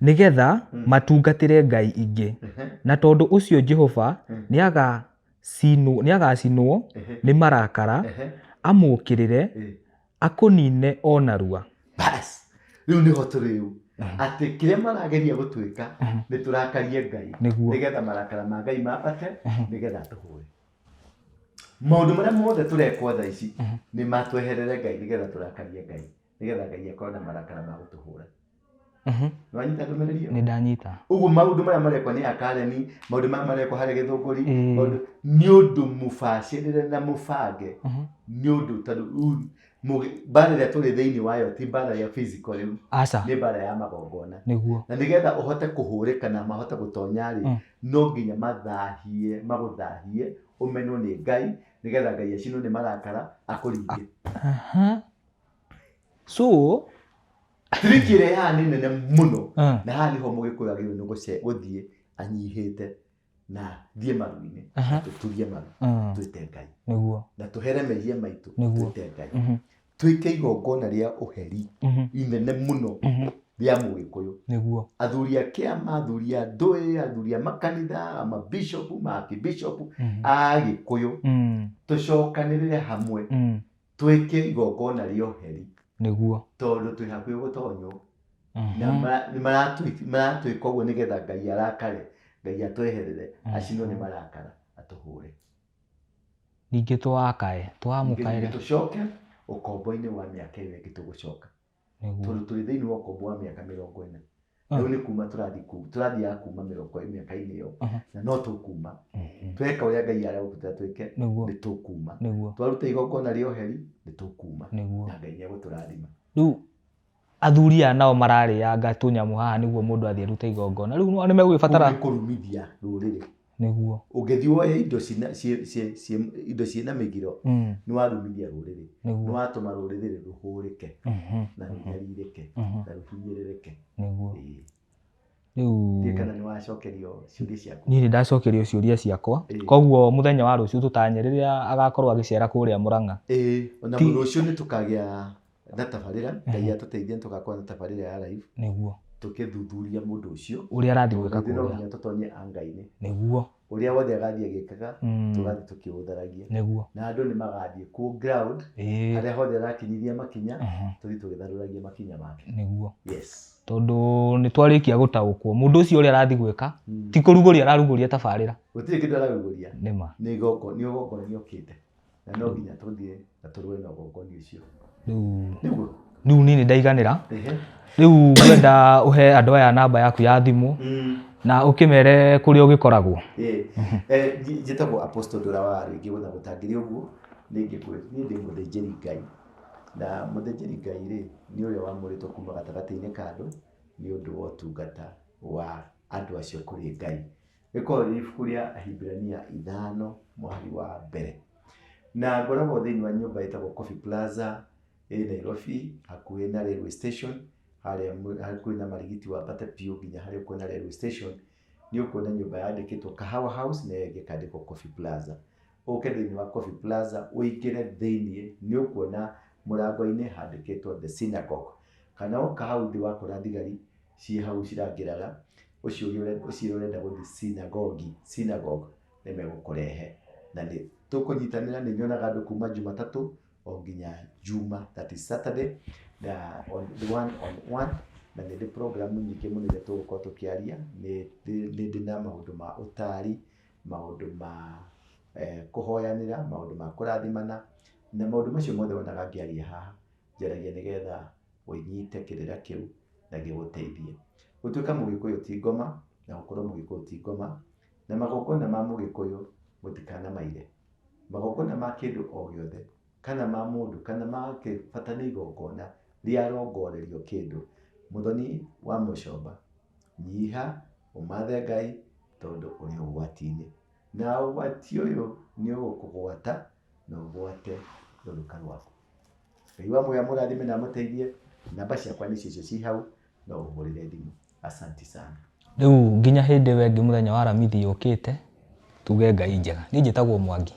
Nĩgetha matungatĩre ngai ingĩ. Na tondũ ũcio Jehova nĩagacinwo nĩ marakara, amũũkĩrĩre, akũnine o narua. Bas, rĩu nĩho tũrĩ rĩu. Atĩ kĩrĩa marageria gũtwĩka nĩ tũrakarie Ngai. Nĩgetha marakara ma Ngai mambate, nĩgetha atũhũre. Maũndũ marĩa mothe tũrekwo thaa ici nĩ matweherere Ngai, nĩgetha tũrakarie Ngai, nĩgetha Ngai akorwo na marakara ma gũtũhũra. Nĩwanyita ndũmĩrĩri ĩyo? Nĩ ndanyita. Ũguo maũndũ marĩa marekwo nĩ Akareni, maũndũ marĩa marekwo harĩa Gĩthũngũri, maũndũ nĩ ũndũ mũbacĩrĩre na mũbange, nĩ ũndũ tondũ mbara ĩrĩa tũrĩ thĩinĩ wayo ti mbara ya physical rĩu. Aca. Nĩ mbara ya magongona. Nĩguo. Na nĩgetha ũhote kũhũrĩka na mahote gũtonya rĩ, no nginya mathahie, magũthahie, ũmenwo nĩ Ngai, nĩgetha Ngai acinwo nĩ marakara akũringe. So, Tiriki ĩrĩa haha nĩ nene mũno. Na haha nĩho mũgĩkũyũ agĩrĩirwo nĩ gũthiĩ anyihĩte na thiĩ maru-inĩ, tũturie maru, twĩte Ngai. Nĩguo. Na tũhere mehia maitũ, twĩte Ngai. Twĩke igongona rĩa ũheri inene mũno rĩa mũgĩkũyũ. Nĩguo. Athuri a kĩama, athuri a ndũĩ, athuri a makanitha, amabishopu, maakibishopu, a Gĩkũyũ. Tũcokanĩrĩre hamwe. Twĩke igongona rĩa ũheri. Nĩguo. Tondũ twĩ hakuhĩ gũtonywo. Na maratwĩka ũguo nĩgetha Ngai arakare, Ngai atweherere, acinwo nĩ marakara, atũhũre. Ningĩ twakae, twamũkaĩre. Ningĩ tũcoke ũkombo-inĩ wa mĩaka ĩyo ĩngĩ tũgũcoka. Tondũ tũrĩ thĩinĩ wa ũkombo wa mĩaka 40. Rĩu nĩ kuma tũrathiĩ ku, tũrathiaga kuma mĩrongo mĩaka-inĩ ĩyo, na no tũkuma. Tweka ũrĩa Ngai aragũtũta twĩke, nĩ tũkuma. Twaruta igongona rĩa ũheri, nĩ tũkuma. Na Ngai nĩ egũtũrathima. Rĩu athuri aya nao mararĩanga tũnyamũ haha nĩguo mũndũ athiĩ arute igongona. Rĩu nĩ megũgĩbatara Kũu nĩ kũrumithia rũrĩrĩ. Nĩguo. Ũngĩthiĩ woe indo cina, ciĩ, ciĩ, ciĩ, indo ciĩna mĩgiro, nĩ warumithia rũrĩrĩ. Nĩguo. Nĩ watũma rũrĩrĩ rũhũrĩke, na rũnyarirĩke, na rũhinyĩrĩrĩke. Nĩguo. Ĩĩ. Rĩu Ndiũĩ kana nĩ wacokerio ciũria ciaku. Niĩ nĩ ndacokerio ciũria ciakwa. Koguo mũthenya wa rũciũ tũtanye rĩrĩa agakorwo agĩcera kũrĩa Mũrang'a. Ĩĩ, ona rũciũ nĩ tũkagĩa na tabarĩra, Ngai atũteithie nĩ tũgakorwo na tabarĩra ya live. Nĩguo. Tũkĩthuthuria mũndũ ũcio. Ũrĩa arathiĩ gwĩka Ithuĩ no kũrĩa. nginya tũtonye anga-inĩ. Nĩguo. Ũrĩa wothe agathiĩ agĩkaga, tũgathiĩ tũkĩũtharagia. Nĩguo. Na andũ nĩ magathiĩ kuo ground, harĩa hothe arakinyithia makinya, tũthiĩ tũgĩtharũragia makinya make. Nĩguo. Yes. Tondũ nĩ twarĩkia gũtaũkwo, mũndũ ũcio ũrĩa arathiĩ gwĩka, ti kũrugũria ararugũria tabarĩra. Gũtirĩ kĩndũ ararugũria. Nĩma. Nĩ igongona, nĩ ũgongoni okĩte. Na no nginya tũthiĩ na tũrũe na ũgongoni ũcio. Nĩguo. Rĩu niĩ nĩ ndaiganĩra. Rĩu ngwenda ũhe andũ aya namba yaku ya thimũ na ũkĩmere kũrĩa ũgĩkoragwo. Njĩtagwo Apostle Ndura wa Rĩngĩ na gũtangĩrĩ ũguo, niĩ ndĩ mũthĩnjĩri Ngai. Na mũthĩnjĩri Ngai rĩ, nĩ ũrĩa wamũrĩtwo kuma gatagatĩ-inĩ ka andũ nĩ ũndũ wa ũtungata wa andũ acio kũrĩ Ngai. Rĩkoragwo rĩrĩ ibuku rĩa Ahibirania 5 mũhari wa mbere. Na ngoragwo thĩinĩ wa nyũmba ĩtagwo Coffee Plaza ĩ Nairobi hakuhĩ na railway station, harĩa hakuhĩ na Marigiti wambate biũ nginya harĩa ũkuona railway station, nĩ ũkuona nyũmba yandĩkĩtwo Kahawa House na ĩyo ĩngĩ ĩkandĩkwo Coffee Plaza. Ũke thĩinĩ wa Coffee Plaza ũingĩre thĩinĩ nĩ ũkuona mũrango-inĩ handĩkĩtwo The Synagogue. Kana woka hau thĩ wakora thigari ciĩ hau cirangĩraga, ũciũrie ũciĩre ũrenda gũthiĩ synagogue, synagogue nĩ megũkũrehe. Na nĩ tũkũnyitanĩra, nĩ nyonaga andũ kuma Jumatatũ o nginya Juma, that is Saturday, na on one on one, na nĩ ndĩ program nyingĩ mũno iria tũgũkorwo tũkĩaria, nĩ ndĩ na maũndũ ma ũtari, maũndũ ma kũhoyanĩra, maũndũ ma kũrathimana, na maũndũ macio mothe wonaga ngĩaria haha, njaragia nĩgetha ũnyite kĩrĩra kĩu na gĩgũteithie. Gũtuĩka Mũgĩkũyũ ti ngoma, na gũkorwo Mũgĩkũyũ ti ngoma, na magongona ma Mũgĩkũyũ mũtikanamaire. Magongona ma kĩndũ o gĩothe, kana ma mũndũ, kana ma kĩ, bata nĩ igongona rĩarongorerio kĩndũ. Mũthoni wa Mũcomba, nyiha, ũmathe Ngai, tondũ ũrĩ ũgwati-inĩ. Na ũgwati ũyũ nĩ ũgũkũgwata na ũgwate rũruka rwaku. Ngai wa muoyo amũrathime na amũteithie. Namba ciakwa nĩcio icio ci hau, no ũhũrĩre thimũ. Asanti sana. Rĩu nginya hĩndĩ ĩyo ĩngĩ mũthenya wa Aramithi yũkĩte, tuge Ngai njega. Niĩ njĩtagwo Mwangi.